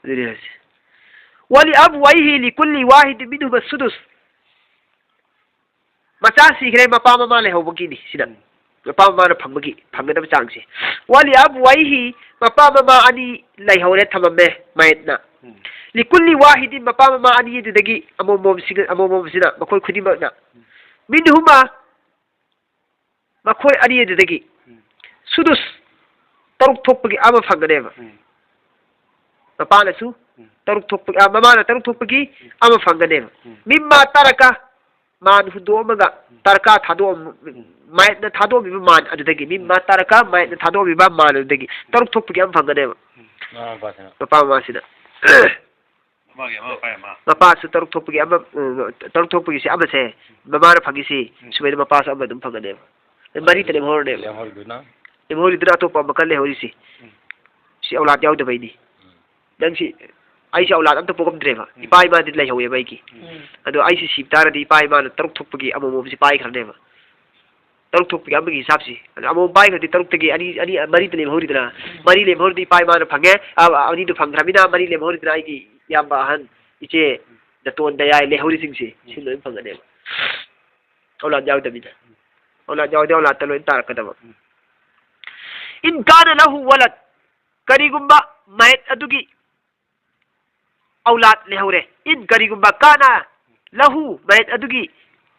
ꯑꯗꯨꯅꯤ ꯍꯥꯏꯁꯦ꯫ ولأبويه لكل واحد منهما السدس. ꯃꯆꯥ ꯁꯤꯈ꯭ꯔꯦ, ꯃꯄꯥ ꯃꯃꯥ ꯂꯩꯍꯧꯕꯒꯤꯅꯤ ꯁꯤꯅ꯫ ꯎꯝ꯫ ꯃꯄꯥ ꯃꯃꯥꯅ ꯐꯪꯕꯒꯤ, ꯐꯪꯒꯗꯕ ꯆꯥꯡꯁꯦ꯫ ولأبويه, ꯃꯄꯥ ꯃꯃꯥ ꯑꯅꯤ ꯂꯩꯍꯧꯔꯦ, ꯊꯝꯃꯝꯃꯦ ꯃꯌꯦꯠꯅ꯫ ꯎꯝ꯫ لكل واحد, ꯃꯄꯥ ꯃꯃꯥ ꯑꯅꯤ ꯑꯗꯨꯗꯒꯤ ꯑꯃꯃꯝꯁꯤꯒ-, ꯑꯃꯃꯝꯁꯤꯅ ꯃꯈꯣꯏ ꯈꯨꯗꯤꯡꯃꯛꯅ꯫ ꯎꯝ꯫ منهما, ꯃꯈꯣꯏ ꯑꯅꯤ ꯑꯗꯨꯗꯒꯤ ꯎꯝ꯫ ꯁꯨꯗꯨꯁ ꯇꯔꯨꯛ ꯊꯣꯛꯄꯒꯤ ꯑꯃ ꯐꯪꯒꯅꯦꯕ꯫ ꯎꯝ꯫ ꯃꯄꯥꯅꯁꯨ ꯎꯝ꯫ ꯇꯔꯨꯛ ꯊꯣꯛꯄ-, ꯑ, ꯃꯃꯥꯅ ꯇꯔꯨꯛ ꯊꯣꯛꯄꯒꯤ ꯎꯝ꯫ ꯑꯃ ꯐꯪꯒꯅꯦꯕ꯫ ꯎꯝ꯫ ꯃꯤꯝꯃꯥ ꯇꯔꯀ, ꯃꯥꯟ ꯍꯨꯟꯗꯣꯛꯑꯝꯃꯒ ꯎꯝ꯫ ꯇꯔꯀ ꯊꯥꯗꯣꯛꯑꯝ-, ꯎꯝ꯫ ꯃꯥꯌꯦꯠꯅ ꯊꯥꯗꯣꯛꯑꯝꯃꯤꯕ ꯃꯥꯟ ꯑꯗꯨꯗꯒꯤ, ꯃꯤꯝꯃꯥ ꯎꯝ꯫ ꯇꯔꯀ, ꯃꯥꯌꯦꯠꯅ ꯊꯥꯗꯣꯛꯑꯝꯃꯤꯕ ꯃꯥꯟ ꯑꯗꯨꯗꯒꯤ ꯎꯝ꯫ ꯇꯔꯨꯛ ꯊꯣꯛꯄꯒꯤ ꯑꯃ ꯐꯪꯒꯅꯦꯕ꯫ ꯎꯝ꯫ ꯃꯃꯥ ꯃꯄꯥꯁꯤꯅ꯫ ꯃꯄꯥ ꯃꯃꯥꯁꯤꯅ꯫ ꯑꯃꯒꯤ ꯑꯃ, ꯃꯄꯥꯒꯤ ꯑꯃ꯫ ꯃꯄꯥꯁꯨ ꯇꯔꯨꯛ ꯊꯣꯛꯄꯒꯤ ꯑꯃ, ꯎꯝ, ꯇꯔꯨꯛ ꯊꯣꯛꯄꯒꯤꯁꯦ ꯑꯃꯁꯦ, ꯃꯃꯥꯅ ꯐꯪꯉꯤꯁꯤ, ꯎꯝ꯫ ꯁꯨꯃꯥꯏꯅ ꯃꯄꯥꯁꯨ ꯑꯃ ꯑꯗꯨꯝ ꯐꯪꯒꯅꯦꯕ꯫ ꯃꯔꯤꯇ ꯂꯦꯝꯍꯧꯔꯅꯦꯕ꯫ ꯂꯦꯝꯍꯧꯔꯤꯗꯨꯅ? ꯂꯦꯝꯍꯧꯔꯤꯗꯨꯅ ꯑꯇꯣꯞꯄ ꯑꯃꯈꯛ ꯂꯩꯍꯧꯔꯤꯁꯤ꯫ ꯎꯝ꯫ ꯁꯤ ꯑꯧꯂꯥꯗ ꯌꯥꯎꯗꯕꯩꯅꯤ꯫ ꯎꯝ꯫ ꯅꯪꯁꯤ, ꯑꯩꯁꯤ ꯑꯧꯂꯥꯗ ꯑꯝꯇ ꯄꯣꯛꯑꯝꯗ꯭ꯔꯦꯕ꯫ ꯎꯝ꯫ ꯏꯄꯥ ꯏꯃꯥꯗꯤ ꯂꯩꯍꯧꯋꯦꯕ ꯑꯩꯒꯤ꯫ ꯎꯝ꯫ ꯑꯗꯣ ꯑꯩꯁꯤ ꯁꯤꯕ ꯇꯥꯔꯗꯤ ꯏꯄꯥ ꯏꯃꯥꯅ ꯇꯔꯨꯛ ꯊꯣꯛꯄꯒꯤ ꯑꯃꯃꯝꯁꯤ ꯄꯥꯏꯈ꯭ꯔꯅꯦꯕ꯫ ꯇꯔꯨꯛ ꯊꯣꯛꯄꯒꯤ ꯑꯃꯒꯤ ꯍꯤꯁꯥꯞꯁꯤ꯫ ꯑꯗꯣ ꯑꯃꯃꯝ ꯄꯥꯏꯈ꯭ꯔꯗꯤ ꯇꯔꯨꯛꯇꯒꯤ ꯑꯅꯤ, ꯑꯅꯤ, ꯃꯔꯤꯗ ꯂꯦꯝꯍꯧꯔꯤꯗꯅ꯫ ꯎꯝ꯫ ꯃꯔꯤ ꯂꯦꯝꯍꯧꯔꯗꯤ ꯏꯄꯥ ꯏꯃꯥꯅ ꯐꯪꯉꯦ꯫ ꯑ, ꯑꯅꯤꯗꯨ ꯐꯪꯈ꯭ꯔꯃꯤꯅ ꯃꯔꯤ ꯂꯦꯝꯍꯧꯔꯤꯗꯅ ꯑꯩꯒꯤ ꯏꯌꯥꯝꯕ ꯑꯍꯟ, ꯏꯆꯦ, ꯅꯇꯣꯟ ꯗꯌꯥꯏ ꯂꯩꯍꯧꯔꯤꯁꯤꯡꯁꯤ, ꯁꯤ ꯂꯣꯏ ꯐꯪꯒꯅꯦꯕ꯫ ꯑꯧꯂꯥꯗ ꯌꯥꯎꯗꯕꯤꯗ꯫ ꯑꯧꯂꯥꯗ ꯌꯥꯎꯗꯤ ꯑꯧꯂꯥꯗꯇ ꯂꯣꯏ ꯇꯥꯔꯛꯀꯗꯕ꯫ ꯎꯝ꯫ ꯏꯟ ꯀꯥꯅ ꯂꯍꯨ ꯋꯂꯗ꯫ ꯀꯔꯤꯒꯨꯝꯕ ꯃꯌꯦꯠ ꯑꯗꯨꯒꯤ ꯑꯧꯂꯥꯗ ꯂꯩꯍꯧꯔꯦ꯫ ꯏꯟ ꯀꯔꯤꯒꯨꯝꯕ ꯀꯥꯅ ꯂꯍꯨ ꯃꯌꯦꯠ ꯑꯗꯨꯒꯤ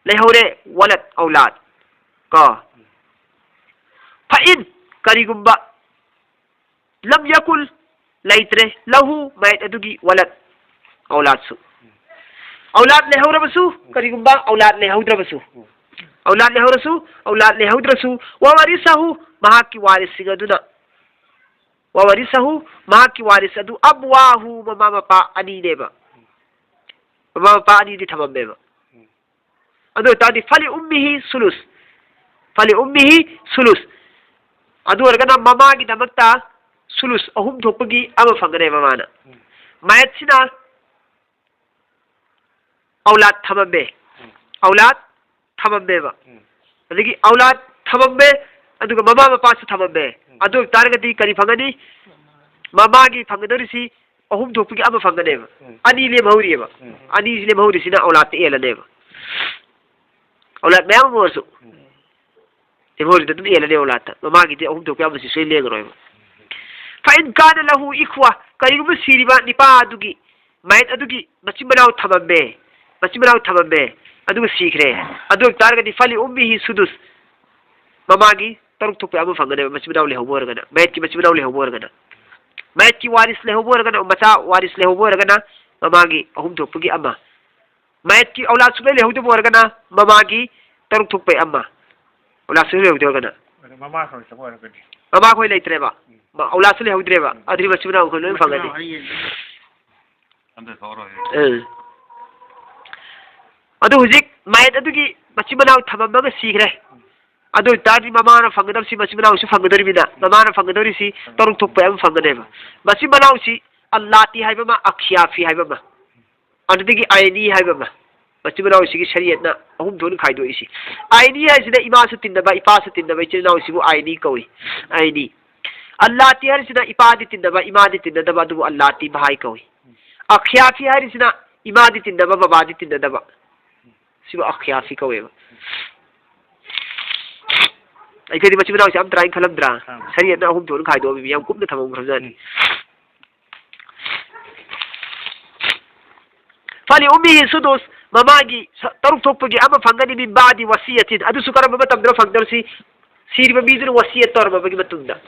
ꯂꯩꯍꯧꯔꯦ ꯋꯂꯗ ꯑꯧꯂꯥꯗ꯫ ꯀꯣ꯫ ꯐ ꯏꯟ ꯀꯔꯤꯒꯨꯝꯕ ꯂꯝ ꯌꯀꯨꯟ ꯂꯩꯇ꯭ꯔꯦ ꯂꯍꯨ ꯃꯌꯦꯠ ꯑꯗꯨꯒꯤ ꯋꯂꯗ ꯑꯧꯂꯥꯗꯁꯨ꯫ ꯑꯧꯂꯥꯗ ꯂꯩꯍꯧꯔꯕꯁꯨ ꯀꯔꯤꯒꯨꯝꯕ ꯑꯧꯂꯥꯗ ꯂꯩꯍꯧꯗ꯭ꯔꯕꯁꯨ꯫ ꯑꯧꯂꯥꯗ ꯂꯩꯍꯧꯔꯁꯨ ꯑꯧꯂꯥꯗ ꯂꯩꯍꯧꯗ꯭ꯔꯁꯨ ꯋꯋꯔꯤꯁꯍꯨ ꯃꯍꯥꯛꯀꯤ ꯋꯥꯔꯤꯁꯁꯤꯡ ꯑꯗꯨꯅ ꯋꯋꯔꯤꯁꯍꯨ ꯃꯍꯥꯛꯀꯤ ꯋꯥꯔꯤꯁ ꯑꯗꯨ ꯑꯕꯋꯥꯍꯨ ꯃꯃꯥ ꯃꯄꯥ ꯑꯅꯤꯅꯦꯕ꯫ ꯃꯃꯥ ꯃꯄꯥ ꯑꯅꯤꯗꯤ ꯊꯝꯃꯝꯃꯦꯕ꯫ ꯑꯗꯨ ꯑꯣꯏꯇꯥꯔꯗꯤ ꯐꯂꯤ ꯎꯝꯃꯤꯍꯤ ꯁꯨꯂꯨꯁ꯫ ꯐꯂꯤ ꯎꯝꯃꯤꯍꯤ ꯁꯨꯂꯨꯁ꯫ ꯑꯗꯨ ꯑꯣꯏꯔꯒꯅ ꯃꯃꯥꯒꯤꯗꯃꯛꯇ ꯁꯨꯂꯨꯁ ꯑꯍꯨꯝ ꯊꯣꯛꯄꯒꯤ ꯑꯃ ꯐꯪꯒꯅꯦꯕ ꯃꯥꯅ꯫ ꯎꯝ꯫ ꯃꯌꯦꯠꯁꯤꯅ ꯑꯧꯂꯥꯗ ꯊꯝꯃꯝꯃꯦ꯫ ꯎꯝ꯫ ꯑꯧꯂꯥꯗ ꯊꯝꯃꯝꯃꯦꯕ꯫ ꯎꯝ꯫ ꯑꯗꯒꯤ ꯑꯧꯂꯥꯗ ꯊꯝꯃꯝꯃꯦ, ꯑꯗꯨꯒ ꯃꯃꯥ ꯃꯄꯥꯁꯨ ꯊꯝꯃꯝꯃꯦ꯫ ꯎꯝ꯫ ꯑꯗꯨ ꯑꯣꯏꯇꯥꯔꯒꯗꯤ ꯀꯔꯤ ꯐꯪꯒꯅꯤ? ꯃꯃꯥꯒꯤ ꯐꯪꯒꯗꯧꯔꯤꯁꯤ ꯑꯍꯨꯝ ꯊꯣꯛꯄꯒꯤ ꯑꯃ ꯐꯪꯒꯅꯦꯕ꯫ ꯎꯝ꯫ ꯑꯅꯤ ꯂꯦꯝꯍꯧꯔꯤꯑꯕ꯫ ꯎꯝ꯫ ꯑꯅꯤꯁꯤ ꯂꯦꯝꯍꯧꯔꯤꯁꯤꯅ ꯑꯧꯂꯥꯗꯇ ꯑꯦꯜꯂꯅꯦꯕ꯫ ꯑꯧꯂꯥꯗ ꯃꯌꯥꯝ ꯑꯃ ꯑꯣꯏꯔꯁꯨ꯫ ꯎꯝ꯫ ꯂꯦꯝꯍꯧꯔꯤꯗ ꯑꯗꯨꯝ ꯑꯦꯜꯂꯅꯦꯕ ꯑꯧꯂꯥꯗꯇ꯫ ꯃꯃꯥꯒꯤꯗꯤ ꯑꯍꯨꯝ ꯊꯣꯛꯄ ꯑꯃꯁꯤ ꯁꯣꯏ ꯂꯦꯡꯉꯔꯣꯏꯕ꯫ ꯐ ꯏꯟ ꯀꯥꯅ ꯂꯍꯨ ꯏꯈ꯭ꯋꯥ, ꯀꯔꯤꯒꯨꯝꯕ ꯁꯤꯔꯤꯕ ꯅꯤꯄꯥ ꯑꯗꯨꯒꯤ, ꯃꯌꯦꯠ ꯑꯗꯨꯒꯤ ꯃꯆꯤꯟ ꯃꯅꯥꯎ ꯊꯝꯃꯝꯃꯦ, ꯃꯆꯤꯟ ꯃꯅꯥꯎ ꯊꯝꯃꯝꯃꯦ, ꯑꯗꯨꯒ ꯁꯤꯈ꯭ꯔꯦ꯫ ꯑꯗꯨ ꯑꯣꯏꯕ ꯇꯥꯔꯒꯗꯤ ꯐꯂꯤ ꯎꯝꯃꯤꯍꯤ ꯁꯨꯗꯨꯁ, ꯃꯃꯥꯒꯤ ꯇꯔꯨꯛ ꯊꯣꯛꯄ ꯑꯃ ꯐꯪꯒꯅꯦꯕ, ꯃꯆꯤꯟ ꯃꯅꯥꯎ ꯂꯩꯍꯧꯕ ꯑꯣꯏꯔꯒꯅ, ꯃꯌꯦꯠꯀꯤ ꯃꯆꯤꯟ ꯃꯅꯥꯎ ꯂꯩꯍꯧꯕ ꯑꯣꯏꯔꯒꯅ꯫ ꯃꯌꯦꯠꯀꯤ ꯋꯥꯔꯤꯁ ꯂꯩꯍꯧꯕ ꯑꯣꯏꯔꯒꯅ, ꯃꯆꯥ ꯋꯥꯔꯤꯁ ꯂꯩꯍꯧꯕ ꯑꯣꯏꯔꯒꯅ ꯃꯃꯥꯒꯤ ꯑꯍꯨꯝ ꯊꯣꯛꯄꯒꯤ ꯑꯃ꯫ ꯃꯌꯦꯠꯀꯤ ꯑꯧꯂꯥꯗ ꯁꯨꯡꯂꯩ ꯂꯩꯍꯧꯗꯕ ꯑꯣꯏꯔꯒꯅ ꯃꯃꯥꯒꯤ ꯇꯔꯨꯛ ꯊꯣꯛꯄꯩ ꯑꯃ꯫ ꯑꯧꯂꯥꯗ ꯁꯨꯡꯂꯩ ꯂꯩꯍꯧꯗꯕ ꯑꯣꯏꯔꯒꯅ꯫ ꯑꯗ ꯃꯃꯥ ꯈꯛ ꯂꯩꯇꯕ ꯑꯣꯏꯔꯒꯗꯤ? ꯃꯃꯥ ꯈꯣꯏ ꯂꯩꯇ꯭ꯔꯦꯕ꯫ ꯎꯝ꯫ ꯃ-, ꯑꯧꯂꯥꯗꯁꯨ ꯂꯩꯍꯧꯗ꯭ꯔꯦꯕ꯫ ꯎꯝ꯫ ꯑꯗꯨꯗꯤ ꯃꯆꯤꯟ ꯃꯅꯥꯎ ꯑꯩꯈꯣꯏ ꯂꯣꯏ ꯃꯆꯤꯟ ꯐꯪꯒꯅꯤ꯫ ꯃꯅꯥꯎ ꯑꯅꯤ ꯂꯩꯔꯦ꯫ ꯑꯝꯇ ꯊꯣꯛꯑꯔꯣꯏ꯫ ꯎꯝ꯫ ꯑꯗꯨ ꯍꯧꯖꯤꯛ ꯃꯌꯦꯠ ꯑꯗꯨꯒꯤ ꯃꯆꯤꯟ ꯃꯅꯥꯎ ꯊꯝꯃꯝꯃꯒ ꯁꯤꯈ꯭ꯔꯦ꯫ ꯎꯝ꯫ ꯑꯗꯨ ꯑꯣꯏ ꯇꯥꯔꯗꯤ ꯃꯃꯥꯅ ꯐꯪꯒꯗꯕꯁꯤ ꯃꯆꯤꯟ ꯃꯅꯥꯎꯁꯨ ꯐꯪꯒꯗꯧꯔꯤꯕꯅꯤꯅ, ꯃꯃꯥꯅ ꯐꯪꯒꯗꯧꯔꯤꯁꯤ ꯇꯔꯨꯛ ꯊꯣꯛꯄ ꯑꯃ ꯐꯪꯒꯅꯦꯕ꯫ ꯃꯆꯤꯟ ꯃꯅꯥꯎꯁꯤ ꯑꯜꯂꯥꯇꯤ ꯍꯥꯏꯕ ꯑꯃ, ꯑꯈꯤꯌꯥꯐꯤ ꯍꯥꯏꯕ ꯑꯃ, ꯑꯗꯨꯗꯒꯤ ꯑꯥꯏꯅꯤ ꯍꯥꯏꯕ ꯑꯃ꯫ ꯃꯆꯤꯟ ꯃꯅꯥꯎꯁꯤꯒꯤ ꯁꯔꯤꯌꯠꯅ ꯑꯍꯨꯝ ꯊꯣꯛꯅ ꯈꯥꯏꯗꯣꯛꯏꯁꯤ꯫ ꯑꯥꯏꯅꯤ ꯍꯥꯏꯁꯤꯅ ꯏꯃꯥꯁꯨ ꯇꯤꯟꯅꯕ, ꯏꯄꯥꯁꯨ ꯇꯤꯟꯅꯕ ꯏꯆꯤꯜ ꯏꯅꯥꯎꯁꯤꯕꯨ ꯑꯥꯏꯅꯤ ꯀꯧꯏ꯫ ꯑꯥꯏꯅꯤ꯫ ꯑꯜꯂꯥꯇꯤ ꯍꯥꯏꯔꯤꯁꯤꯅ ꯏꯄꯥꯗꯤ ꯇꯤꯟꯅꯕ, ꯏꯃꯥꯗꯤ ꯇꯤꯟꯅꯗꯕ, ꯑꯗꯨꯕꯨ ꯑꯜꯂꯥꯇꯤ ꯃꯍꯥꯏ ꯀꯧꯏ꯫ ꯑꯈꯤꯌꯥꯐꯤ ꯍꯥꯏꯔꯤꯁꯤꯅ ꯏꯃꯥꯗꯤ ꯇꯤꯟꯅꯕ, ꯕꯕꯥꯗꯤ ꯇꯤꯟꯅꯗꯕ꯫ ꯁꯤꯕꯨ ꯑꯈꯤꯌꯥꯐꯤ ꯀꯧꯋꯦꯕ꯫ ꯑꯩꯈꯣꯏꯗꯤ ꯃꯆꯤꯟ ꯃꯅꯥꯎꯁꯦ ꯌꯥꯝ ꯇꯔꯥꯏꯅ ꯈꯜꯂꯝꯗ꯭ꯔꯥ? ꯑꯥ꯫ ꯁꯔꯤꯌꯠꯅ ꯑꯍꯨꯝ ꯊꯣꯛꯅ ꯈꯥꯏꯗꯣꯛꯑꯝꯃꯤ, ꯌꯥꯝ ꯀꯨꯞꯅ ꯊꯝꯃꯝꯈ꯭ꯔꯕꯖꯥꯠꯅꯤ꯫ ꯎꯝ꯫ ꯐꯂꯤ ꯎꯝꯃꯤꯍꯤ ꯁꯨꯗꯨꯁ, ꯃꯃꯥꯒꯤ ꯁ-, ꯇꯔꯨꯛ ꯊꯣꯛꯄꯒꯤ ꯑꯃ ꯐꯪꯒꯅꯤ, ꯃꯤꯟ ꯕꯥꯗꯤ ꯋꯁꯤꯌꯇꯤꯟ꯫ ꯑꯗꯨꯁꯨ ꯀꯔꯝꯕ ꯃꯇꯝꯗ ꯐꯪꯗꯧꯔꯤꯁꯤ? ꯁꯤꯔꯤꯕ ꯃꯤꯗꯨꯅ ꯋꯁꯤꯌꯠ ꯇꯧꯔꯝꯃꯕꯒꯤ ꯃꯇꯨꯡꯗ꯫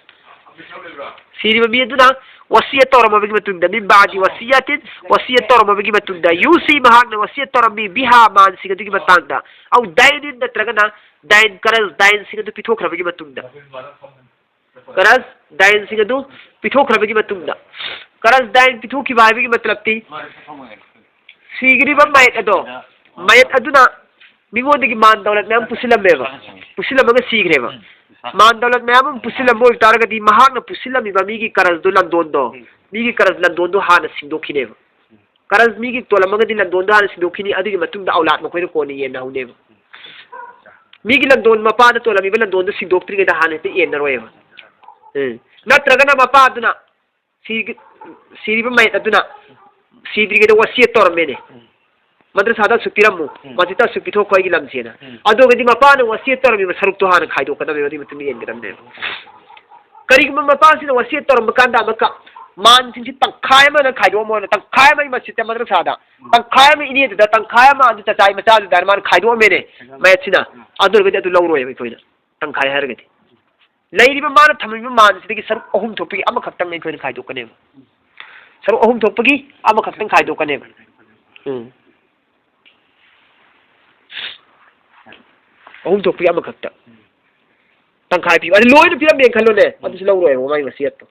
ꯁꯤꯔꯤꯕ ꯃꯤ ꯑꯗꯨꯅ ꯋꯁꯤꯌꯠ ꯇꯧꯔꯝꯃꯕꯒꯤ ꯃꯇꯨꯡꯗ, ꯃꯤꯟ ꯕꯥꯗꯤ ꯋꯁꯤꯌꯇꯤꯟ, ꯋꯁꯤꯌꯠ ꯇꯧꯔꯝꯃꯕꯒꯤ ꯃꯇꯨꯡꯗ, ꯌꯨꯁꯤ, ꯃꯍꯥꯛꯅ ꯋꯁꯤꯌꯠ ꯇꯧꯔꯝꯃꯤ, ꯕꯤꯍꯥ, ꯃꯥꯟꯁꯤꯡ ꯑꯗꯨꯒꯤ ꯃꯇꯥꯡꯗ, ꯑꯧ ꯗꯥꯏꯅꯤꯟ, ꯅꯠꯇ꯭ꯔꯒꯅ ꯗꯥꯏꯟ, ꯀꯔꯖ ꯗꯥꯏꯟꯁꯤꯡ ꯑꯗꯨ ꯄꯤꯊꯣꯛꯈ꯭ꯔꯕꯒꯤ ꯃꯇꯨꯡꯗ, ꯀꯔꯖ ꯗꯥꯏꯟꯁꯤꯡ ꯑꯗꯨ ꯄꯤꯊꯣꯛꯈ꯭ꯔꯕꯒꯤ ꯃꯇꯨꯡꯗ, ꯀꯔꯖ ꯗꯥꯏꯟ ꯄꯤꯊꯣꯛꯈꯤꯕ ꯍꯥꯏꯕꯒꯤ ꯃꯇꯂꯕꯇꯤ, ꯁꯤꯒ꯭ꯔꯤꯕ ꯃꯌꯦꯠ ꯑꯗꯣ, ꯃꯌꯦꯠ ꯑꯗꯨꯅ ꯃꯤꯉꯣꯟꯗꯒꯤ ꯃꯥꯟ ꯗꯧꯂꯠ ꯃꯌꯥꯝ ꯄꯨꯁꯤꯜꯂꯝꯃꯦꯕ, ꯄꯨꯁꯤꯜꯂꯝꯃꯒ ꯁꯤꯈ꯭ꯔꯦꯕ꯫ ꯃꯥꯟ ꯗꯧꯂꯠ ꯃꯌꯥꯝ ꯑꯃ ꯄꯨꯁꯤꯜꯂꯝꯕ ꯑꯣꯏꯕ ꯇꯥꯔꯒꯗꯤ, ꯃꯍꯥꯛꯅ ꯄꯨꯁꯤꯜꯂꯝꯃꯤꯕ ꯃꯤꯒꯤ ꯀꯔꯖꯗꯨ, ꯂꯟꯗꯣꯟꯗꯣ, ꯃꯤꯒꯤ ꯀꯔꯖ ꯂꯟꯗꯣꯟꯗꯣ ꯍꯥꯟꯅ ꯁꯤꯡꯗꯣꯛꯈꯤꯅꯦꯕ꯫ ꯀꯔꯖ ꯃꯤꯒꯤ ꯇꯣꯜꯂꯝꯃꯒꯗꯤ ꯂꯟꯗꯣꯟꯗꯣ ꯍꯥꯟꯅ ꯁꯤꯡꯗꯣꯛꯈꯤꯅꯤ, ꯑꯗꯨꯒꯤ ꯃꯇꯨꯡꯗ ꯑꯧꯂꯥꯗ ꯃꯈꯣꯏꯅ ꯀꯣꯟꯅ ꯌꯦꯟꯅꯍꯧꯅꯦꯕ꯫ ꯃꯤꯒꯤ ꯂꯟꯗꯣꯟ, ꯃꯄꯥꯅ ꯇꯣꯜꯂꯝꯃꯤꯕ ꯂꯟꯗꯣꯟꯗꯣ ꯁꯤꯡꯗꯣꯛꯇ꯭ꯔꯤꯉꯩꯗ ꯍꯥꯟꯅ ꯍꯦꯛꯇ ꯌꯦꯟꯅꯔꯣꯏꯕ꯫ ꯎꯝ꯫ ꯅꯠꯇ꯭ꯔꯒꯅ ꯃꯄꯥꯗꯨꯅ ꯁꯤ-, ꯁꯤꯔꯤꯕ ꯃꯌꯦꯠ ꯑꯗꯨꯅ ꯁꯤꯗ꯭ꯔꯤꯉꯩꯗ ꯋꯁꯤꯌꯠ ꯇꯧꯔꯝꯃꯦꯅꯦ꯫ ꯎꯝ꯫ ꯃꯗ꯭ꯔꯁꯥꯗ ꯑꯁꯨꯛ ꯄꯤꯔꯝꯃꯨ, ꯎꯝ꯫ ꯃꯁꯖꯤꯗꯇ ꯑꯁꯨꯛ ꯄꯤꯊꯣꯛꯈꯣ ꯑꯩꯒꯤ ꯂꯝꯁꯦꯅ꯫ ꯎꯝ꯫ ꯑꯗꯨ ꯑꯣꯏꯔꯒꯗꯤ ꯃꯄꯥꯅ ꯋꯁꯤꯌꯠ ꯇꯧꯔꯝꯃꯤꯕ ꯁꯔꯨꯛꯇꯣ ꯍꯥꯟꯅ ꯈꯥꯏꯗꯣꯛꯀꯗꯕꯅꯦꯕ, ꯑꯗꯨꯒꯤ ꯃꯇꯨꯡ ꯏꯟꯅ ꯌꯦꯟꯒꯗꯕꯅꯦꯕ꯫ ꯀꯔꯤꯒꯨꯝꯕ ꯃꯄꯥꯁꯤꯅ ꯋꯁꯤꯌꯠ ꯇꯧꯔꯝꯕ ꯀꯥꯟꯗ ꯑꯃꯨꯛꯀ ꯃꯥꯟꯁꯤꯡꯁꯤ ꯇꯪꯈꯥꯏ ꯑꯃꯅ ꯈꯥꯏꯗꯣꯛꯑꯝꯃꯣꯅ, ꯇꯪꯈꯥꯏ ꯑꯃ ꯑꯩ ꯃꯁꯖꯤꯗꯇ, ꯃꯗ꯭ꯔꯁꯥꯗ, ꯎꯝ꯫ ꯇꯪꯈꯥꯏ ꯑꯃ ꯏꯅꯦꯗꯨꯗ, ꯇꯪꯈꯥꯏ ꯑꯃ ꯑꯗꯨ ꯆꯆꯥꯏ ꯃꯆꯥꯗꯨꯗ ꯃꯥꯅ ꯈꯥꯏꯗꯣꯛꯑꯝꯃꯦꯅꯦ, ꯎꯝ꯫ ꯃꯌꯦꯠꯁꯤꯅ꯫ ꯎꯝ꯫ ꯑꯗꯨ ꯑꯣꯏꯔꯒꯗꯤ ꯑꯗꯨ ꯂꯧꯔꯣꯏꯕ ꯑꯩꯈꯣꯏꯅ, ꯇꯪꯈꯥꯏ ꯍꯥꯏꯔꯒꯗꯤ꯫ ꯂꯩꯔꯤꯕ ꯃꯥꯅ ꯊꯝꯃꯤꯕ ꯃꯥꯟꯁꯤꯗꯒꯤ ꯁꯔꯨꯛ ꯑꯍꯨꯝ ꯊꯣꯛꯄꯒꯤ ꯑꯃꯈꯛꯇꯪ ꯑꯩꯈꯣꯏꯅ ꯈꯥꯏꯗꯣꯛꯀꯅꯦꯕ꯫ ꯁꯔꯨꯛ ꯑꯍꯨꯝ ꯊꯣꯛꯄꯒꯤ ꯑꯃꯈꯛꯇꯪ ꯈꯥꯏꯗꯣꯛꯀꯅꯦꯕ꯫ ꯎꯝ꯫ ꯑꯍꯨꯝ ꯊꯣꯛꯄꯒꯤ ꯑꯃꯈꯛꯇ꯫ ꯇꯪꯈꯥꯏ ꯄꯤꯕ꯫ ꯑꯗꯨ ꯂꯣꯏꯅ ꯄꯤꯔꯝꯃꯦꯅ ꯈꯜꯂꯣꯅꯦ꯫ ꯑꯗꯨꯁꯨ ꯂꯧꯔꯣꯏꯕ ꯃꯥꯒꯤ ꯋꯁꯤꯌꯠꯇꯣ꯫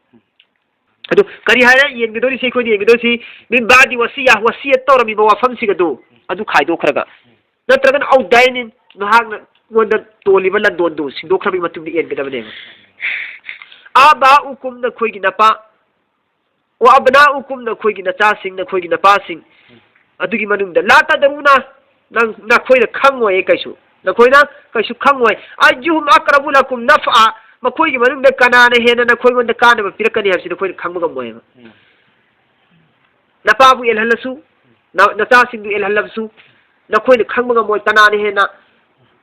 ꯑꯗꯨ ꯀꯔꯤ ꯍꯥꯏꯔ ꯌꯦꯡꯒꯗꯧꯔꯤꯁꯤ? ꯑꯩꯈꯣꯏꯅ ꯌꯦꯡꯒꯗꯧꯔꯤꯁꯤ, ꯃꯤꯟ ꯕꯥꯗꯤ ꯋꯁꯤꯌꯥ, ꯋꯁꯤꯌꯠ ꯇꯧꯔꯝꯃꯤꯕ ꯋꯥꯐꯝꯁꯤꯡ ꯑꯗꯨ, ꯑꯗꯨ ꯈꯥꯏꯗꯣꯛꯈ꯭ꯔꯒ꯫ ꯅꯠꯇ꯭ꯔꯒꯅ ꯑꯧ ꯗꯥꯏꯅꯤꯟ, ꯃꯍꯥꯛꯅ ꯑꯩꯉꯣꯟꯗ ꯇꯣꯜꯂꯤꯕ ꯂꯟꯗꯣꯟꯗꯨ ꯁꯤꯟꯗꯣꯛꯈ꯭ꯔꯕꯒꯤ ꯃꯇꯨꯡꯗ ꯌꯦꯟꯒꯗꯕꯅꯦꯕ꯫ "ꯑꯥꯕꯥꯎꯀꯨꯝ", ꯅꯈꯣꯏꯒꯤ ꯅꯄꯥ, "ꯋꯥ ꯑꯕꯅꯥꯎꯀꯨꯝ", ꯅꯈꯣꯏꯒꯤ ꯅꯆꯥꯁꯤꯡ, ꯅꯈꯣꯏꯒꯤ ꯅꯄꯥꯁꯤꯡ, ꯑꯗꯨꯒꯤ ꯃꯅꯨꯡꯗ "ꯂꯥ ꯇꯗꯔꯨꯅ", ꯅꯪ, ꯅꯈꯣꯏꯅ ꯈꯪꯉꯣꯏ ꯀꯩꯁꯨ, ꯅꯈꯣꯏꯅ ꯀꯩꯁꯨ ꯈꯪꯉꯣꯏ꯫ "ꯑꯌꯨꯍꯨꯝ ꯑꯀꯔꯕꯨ ꯂꯀꯨꯝ ꯅꯐꯑ", ꯃꯈꯣꯏꯒꯤ ꯃꯅꯨꯡꯗ ꯀꯅꯥꯅ ꯍꯦꯟꯅ ꯅꯈꯣꯏꯉꯣꯟꯗ ꯀꯥꯟꯅꯕ ꯄꯤꯔꯛꯀꯅꯤ ꯍꯥꯏꯕꯁꯤ ꯅꯈꯣꯏꯅ ꯈꯪꯕ ꯉꯝꯃꯣꯏꯕ꯫ ꯎꯝ꯫ ꯅꯄꯥꯕꯨ ꯌꯦꯜꯍꯜꯂꯁꯨ, ꯅ-, ꯅꯆꯥꯁꯤꯡꯗꯨ ꯌꯦꯜꯍꯜꯂꯕꯁꯨ, ꯅꯈꯣꯏꯅ ꯈꯪꯕ ꯉꯝꯃꯣꯏ ꯀꯅꯥꯅ ꯍꯦꯟꯅ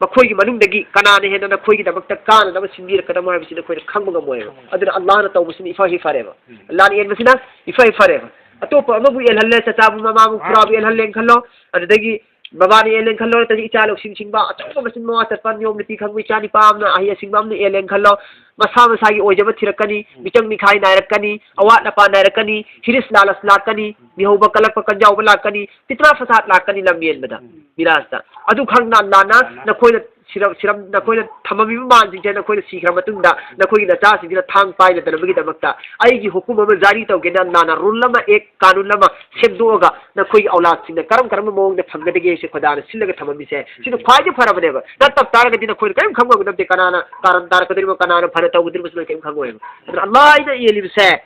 ꯃꯈꯣꯏꯒꯤ ꯃꯅꯨꯡꯗꯒꯤ ꯀꯅꯥꯅ ꯍꯦꯟꯅ ꯅꯈꯣꯏꯒꯤꯗꯃꯛꯇ ꯀꯥꯟꯅꯅꯕ ꯁꯤꯟꯕꯤꯔꯛꯀꯗꯕꯅꯣ ꯍꯥꯏꯕꯁꯤ ꯅꯈꯣꯏꯅ ꯈꯪꯕ ꯉꯝꯃꯣꯏꯕ꯫ ꯈꯪꯕ ꯉꯝꯃꯣꯏ꯫ ꯑꯗꯨꯅ ꯑꯜꯂꯥꯍꯅ ꯇꯧꯕꯁꯤꯅ ꯏꯐ ꯍꯦꯛ ꯐꯔꯦꯕ꯫ ꯎꯝ꯫ ꯑꯜꯂꯥꯍꯅ ꯌꯦꯟꯕꯁꯤꯅ ꯏꯐ ꯍꯦꯛ ꯐꯔꯦꯕ꯫ ꯑꯇꯣꯞꯄ ꯑꯃꯕꯨ ꯌꯦꯜꯍꯜꯂꯦ, ꯆꯆꯥꯕꯨ ꯃꯃꯥꯕꯨ ꯈꯨꯔꯥꯕꯨ ꯌꯦꯜꯍꯜꯂꯦꯅ ꯈꯜꯂꯣ, ꯑꯗꯨꯗꯒꯤ ꯕꯕꯥꯅ ꯌꯦꯜꯂꯦꯅ ꯈꯜꯂꯣ, ꯅꯠꯇ꯭ꯔꯒ ꯏꯆꯥ ꯂꯧꯁꯤꯡ ꯁꯤꯡꯕ, ꯑꯆꯧꯕ ꯃꯆꯤꯟ ꯃꯋꯥ ꯆꯠꯄ, ꯅꯤꯌꯣꯝ ꯅꯤꯇꯤ ꯈꯪꯕ ꯏꯆꯥ ꯅꯤꯄꯥ ꯑꯃꯅ, ꯑꯍꯩ ꯑꯁꯤꯡꯕ ꯑꯃꯅ ꯌꯦꯜꯂꯦꯅ ꯈꯜꯂꯣ, ꯃꯁꯥ ꯃꯁꯥꯒꯤ ꯑꯣꯏꯖꯕ ꯊꯤꯔꯛꯀꯅꯤ, ꯎꯝ꯫ ꯃꯤꯆꯪ ꯃꯤꯈꯥꯏ ꯅꯥꯏꯔꯛꯀꯅꯤ, ꯑꯋꯥꯠ ꯑꯄꯥ ꯅꯥꯏꯔꯛꯀꯅꯤ, ꯍꯤꯔꯤꯁ ꯂꯥꯂꯁ ꯂꯥꯛꯀꯅꯤ, ꯃꯤꯍꯧꯕ ꯀꯜꯂꯛꯄ ꯀꯟꯖꯥꯎꯕ ꯂꯥꯛꯀꯅꯤ, ꯐꯤꯇꯅꯥ ꯐꯁꯥꯗ ꯂꯥꯛꯀꯅꯤ ꯂꯝ ꯌꯦꯟꯕꯗ, ꯎꯝ꯫ ꯃꯤꯔꯥꯖꯇ꯫ ꯑꯗꯨ ꯈꯪꯅ ꯑꯜꯂꯥꯍꯅ ꯑꯜꯂꯥꯍꯅ ꯅꯈꯣꯏꯅ ꯁꯤꯔꯝ-, ꯁꯤꯔꯝ-, ꯅꯈꯣꯏꯅ ꯊꯝꯃꯝꯃꯤꯕ ꯃꯥꯟꯁꯤꯡꯁꯦ ꯅꯈꯣꯏꯅ ꯁꯤꯈ꯭ꯔ ꯃꯇꯨꯡꯗ ꯅꯈꯣꯏꯒꯤ ꯅꯆꯥꯁꯤꯡꯁꯤꯅ ꯊꯥꯡ ꯄꯥꯏꯅꯗꯅꯕꯒꯤꯗꯃꯛꯇ ꯑꯩꯒꯤ ꯍꯨꯀꯨꯝ ꯑꯃ ꯖꯥꯔꯤ ꯇꯧꯒꯦꯅ ꯑꯜꯂꯥꯍꯅ ꯔꯨꯜ ꯑꯃ, ꯑꯦꯛ, ꯀꯥꯅꯨꯟ ꯑꯃ ꯁꯦꯝꯗꯣꯛꯑꯒ ꯅꯈꯣꯏꯒꯤ ꯑꯧꯂꯥꯗꯁꯤꯡꯅ ꯀꯔꯝ ꯀꯔꯝꯕ ꯃꯑꯣꯡꯗ ꯐꯪꯒꯗꯒꯦ ꯍꯥꯏꯁꯦ ꯈꯨꯗꯥꯅ ꯁꯤꯜꯂꯒ ꯊꯝꯃꯝꯃꯤꯁꯦ꯫ ꯁꯤꯅ ꯈ꯭ꯋꯥꯏꯗꯒꯤ ꯐꯔꯕꯅꯦꯕ꯫ ꯅꯠꯇꯕ ꯇꯥꯔꯒꯗꯤ ꯅꯈꯣꯏꯅ ꯀꯔꯤꯝ ꯈꯪꯕ ꯉꯝꯕ ꯅꯠꯇꯦ꯫ ꯀꯅꯥꯅ ꯀꯥꯔꯟ ꯇꯥꯔꯛꯀꯗꯣꯔꯤꯕ, ꯀꯅꯥꯅ ꯐꯅ ꯇꯧꯒꯗꯣꯔꯤꯕꯁꯨ ꯅꯣꯏ ꯀꯔꯤꯝ ꯈꯪꯉꯣꯏꯕ꯫ ꯑꯗꯨꯅ ꯑꯜꯂꯥꯍꯅ ꯌꯦꯜꯂꯤꯕꯁꯦ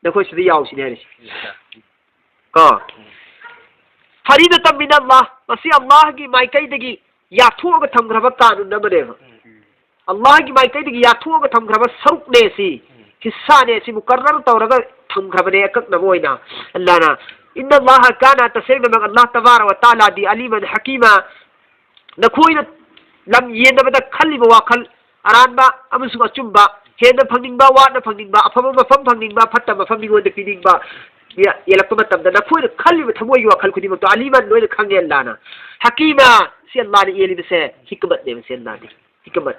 ꯅꯈꯣꯏ ꯁꯤꯗ ꯌꯥꯎꯁꯤꯅꯦ ꯍꯥꯏꯔꯤꯁꯦ꯫ ꯀꯣ? ꯐꯔꯤꯗꯇꯝ ꯃꯤꯅ ꯑꯜꯂꯥꯍ, ꯃꯁꯤ ꯑꯜꯂꯥꯍꯒꯤ ꯃꯥꯏꯀꯩꯗꯒꯤ ꯌꯥꯊꯣꯛꯑꯒ ꯊꯝꯈ꯭ꯔꯕ ꯀꯥꯅꯨꯟ ꯑꯃꯅꯦꯕ꯫ ꯑꯜꯂꯥꯍꯒꯤ ꯃꯥꯏꯀꯩꯗꯒꯤ ꯌꯥꯊꯣꯛꯑꯒ ꯊꯝꯈ꯭ꯔꯕ ꯁꯔꯨꯛꯅꯦ ꯁꯤ, ꯍꯤꯁꯥꯅꯦ ꯁꯤ, ꯃꯨꯀꯔꯔ ꯇꯧꯔꯒ ꯊꯝꯈ꯭ꯔꯕꯅꯦ ꯑꯀꯛꯅꯕ ꯑꯣꯏꯅ꯫ ꯑꯜꯂꯥꯍꯅ, "ꯏꯟꯅ ꯑꯜꯂꯥꯍ ꯀꯥꯅ", ꯇꯁꯦꯡꯅꯃꯛ ꯑꯜꯂꯥꯍ ꯇꯕꯥꯔꯛ ꯋ ꯇꯥꯂꯥꯗꯤ, "ꯑꯂꯤꯃꯟ ꯍꯀꯤꯃ", ꯅꯈꯣꯏꯅ ꯂꯝ ꯌꯦꯟꯅꯕꯗ ꯈꯜꯂꯤꯕ ꯋꯥꯈꯜ, ꯑꯔꯥꯟꯕ ꯑꯃꯁꯨꯡ ꯑꯆꯨꯝꯕ, ꯍꯦꯟꯅ ꯐꯪꯅꯤꯡꯕ, ꯋꯥꯠꯅ ꯐꯪꯅꯤꯡꯕ, ꯑꯐꯕ ꯃꯐꯝ ꯐꯪꯅꯤꯡꯕ, ꯐꯠꯇꯕ ꯃꯐꯝ ꯃꯤꯉꯣꯟꯗ ꯄꯤꯅꯤꯡꯕ, ꯌꯦ-, ꯌꯦꯜꯂꯛꯄ ꯃꯇꯝꯗ ꯅꯈꯣꯏꯅ ꯈꯜꯂꯤꯕ ꯊꯃꯣꯏꯒꯤ ꯋꯥꯈꯜ ꯈꯨꯗꯤꯡꯃꯛꯇꯣ ꯑꯂꯤꯃꯟ ꯂꯣꯏꯅ ꯈꯪꯉꯦ ꯑꯜꯂꯥꯍꯅ꯫ ꯍꯀꯤꯃ, ꯁꯤ ꯑꯜꯂꯥꯍꯅ ꯌꯦꯜꯂꯤꯕꯁꯦ ꯍꯤꯀꯃꯠꯅꯦꯕ, ꯁꯤ ꯑꯜꯂꯥꯍꯗꯤ꯫ ꯍꯤꯀꯃꯠ꯫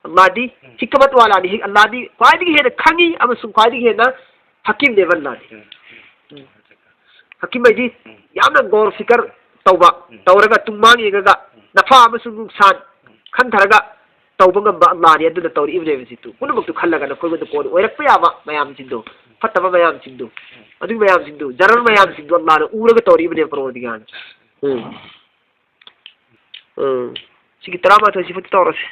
ꯑꯜꯂꯥꯍꯗꯤ ꯍꯤꯀꯃꯠ ꯋꯥꯂꯥꯅꯤ꯫ ꯍꯤ-, ꯑꯜꯂꯥꯍꯗꯤ ꯈ꯭ꯋꯥꯏꯗꯒꯤ ꯍꯦꯟꯅ ꯈꯪꯉꯤ ꯑꯃꯁꯨꯡ ꯈ꯭ꯋꯥꯏꯗꯒꯤ ꯍꯦꯟꯅ ꯍꯀꯤꯝꯅꯦꯕ ꯑꯜꯂꯥꯍꯗꯤ꯫ ꯎꯝ꯫ ꯍꯀꯤꯝ ꯍꯥꯏꯗꯤ ꯎꯝ꯫ ꯌꯥꯝꯅ ꯒꯧꯔ ꯐꯤꯀꯔ ꯇꯧꯕ, ꯎꯝ꯫ ꯇꯧꯔꯒ ꯇꯨꯡꯃꯥꯡ ꯌꯦꯡꯉꯒ ꯎꯝ꯫ ꯅꯐꯥ ꯑꯃꯁꯨꯡ ꯅꯨꯡꯁꯥꯟ ꯎꯝ꯫ ꯈꯟꯊꯔꯒ ꯇꯧꯕ ꯉꯝꯕ ꯑꯜꯂꯥꯍꯅꯤ ꯑꯗꯨꯅ ꯇꯧꯔꯛꯏꯕꯅꯦꯕ ꯁꯤ꯫ ꯇꯨ ꯄꯨꯝꯅꯃꯛꯇꯨ ꯈꯜꯂꯒ ꯅꯈꯣꯏꯉꯣꯟꯗ ꯀꯣꯟꯅ ꯑꯣꯏꯔꯛꯄ ꯌꯥꯕ ꯃꯌꯥꯝꯁꯤꯡꯗꯣ, ꯐꯠꯇꯕ ꯃꯌꯥꯝꯁꯤꯡꯗꯣ, ꯑꯗꯨꯒꯤ ꯃꯌꯥꯝꯁꯤꯡꯗꯣ, ꯖꯔꯔ ꯃꯌꯥꯝꯁꯤꯡꯗꯣ ꯑꯜꯂꯥꯍꯅ ꯎꯔꯒ ꯇꯧꯔꯛꯏꯕꯅꯦꯕ ꯄꯔꯣꯗꯤꯒꯥꯔꯅ꯫ ꯎꯝ꯫ ꯎꯝ꯫ ꯁꯤꯒꯤ ꯇꯔꯥꯃꯥꯊꯣꯏꯁꯤꯕꯨꯗꯤ ꯇꯧꯔꯁꯦ꯫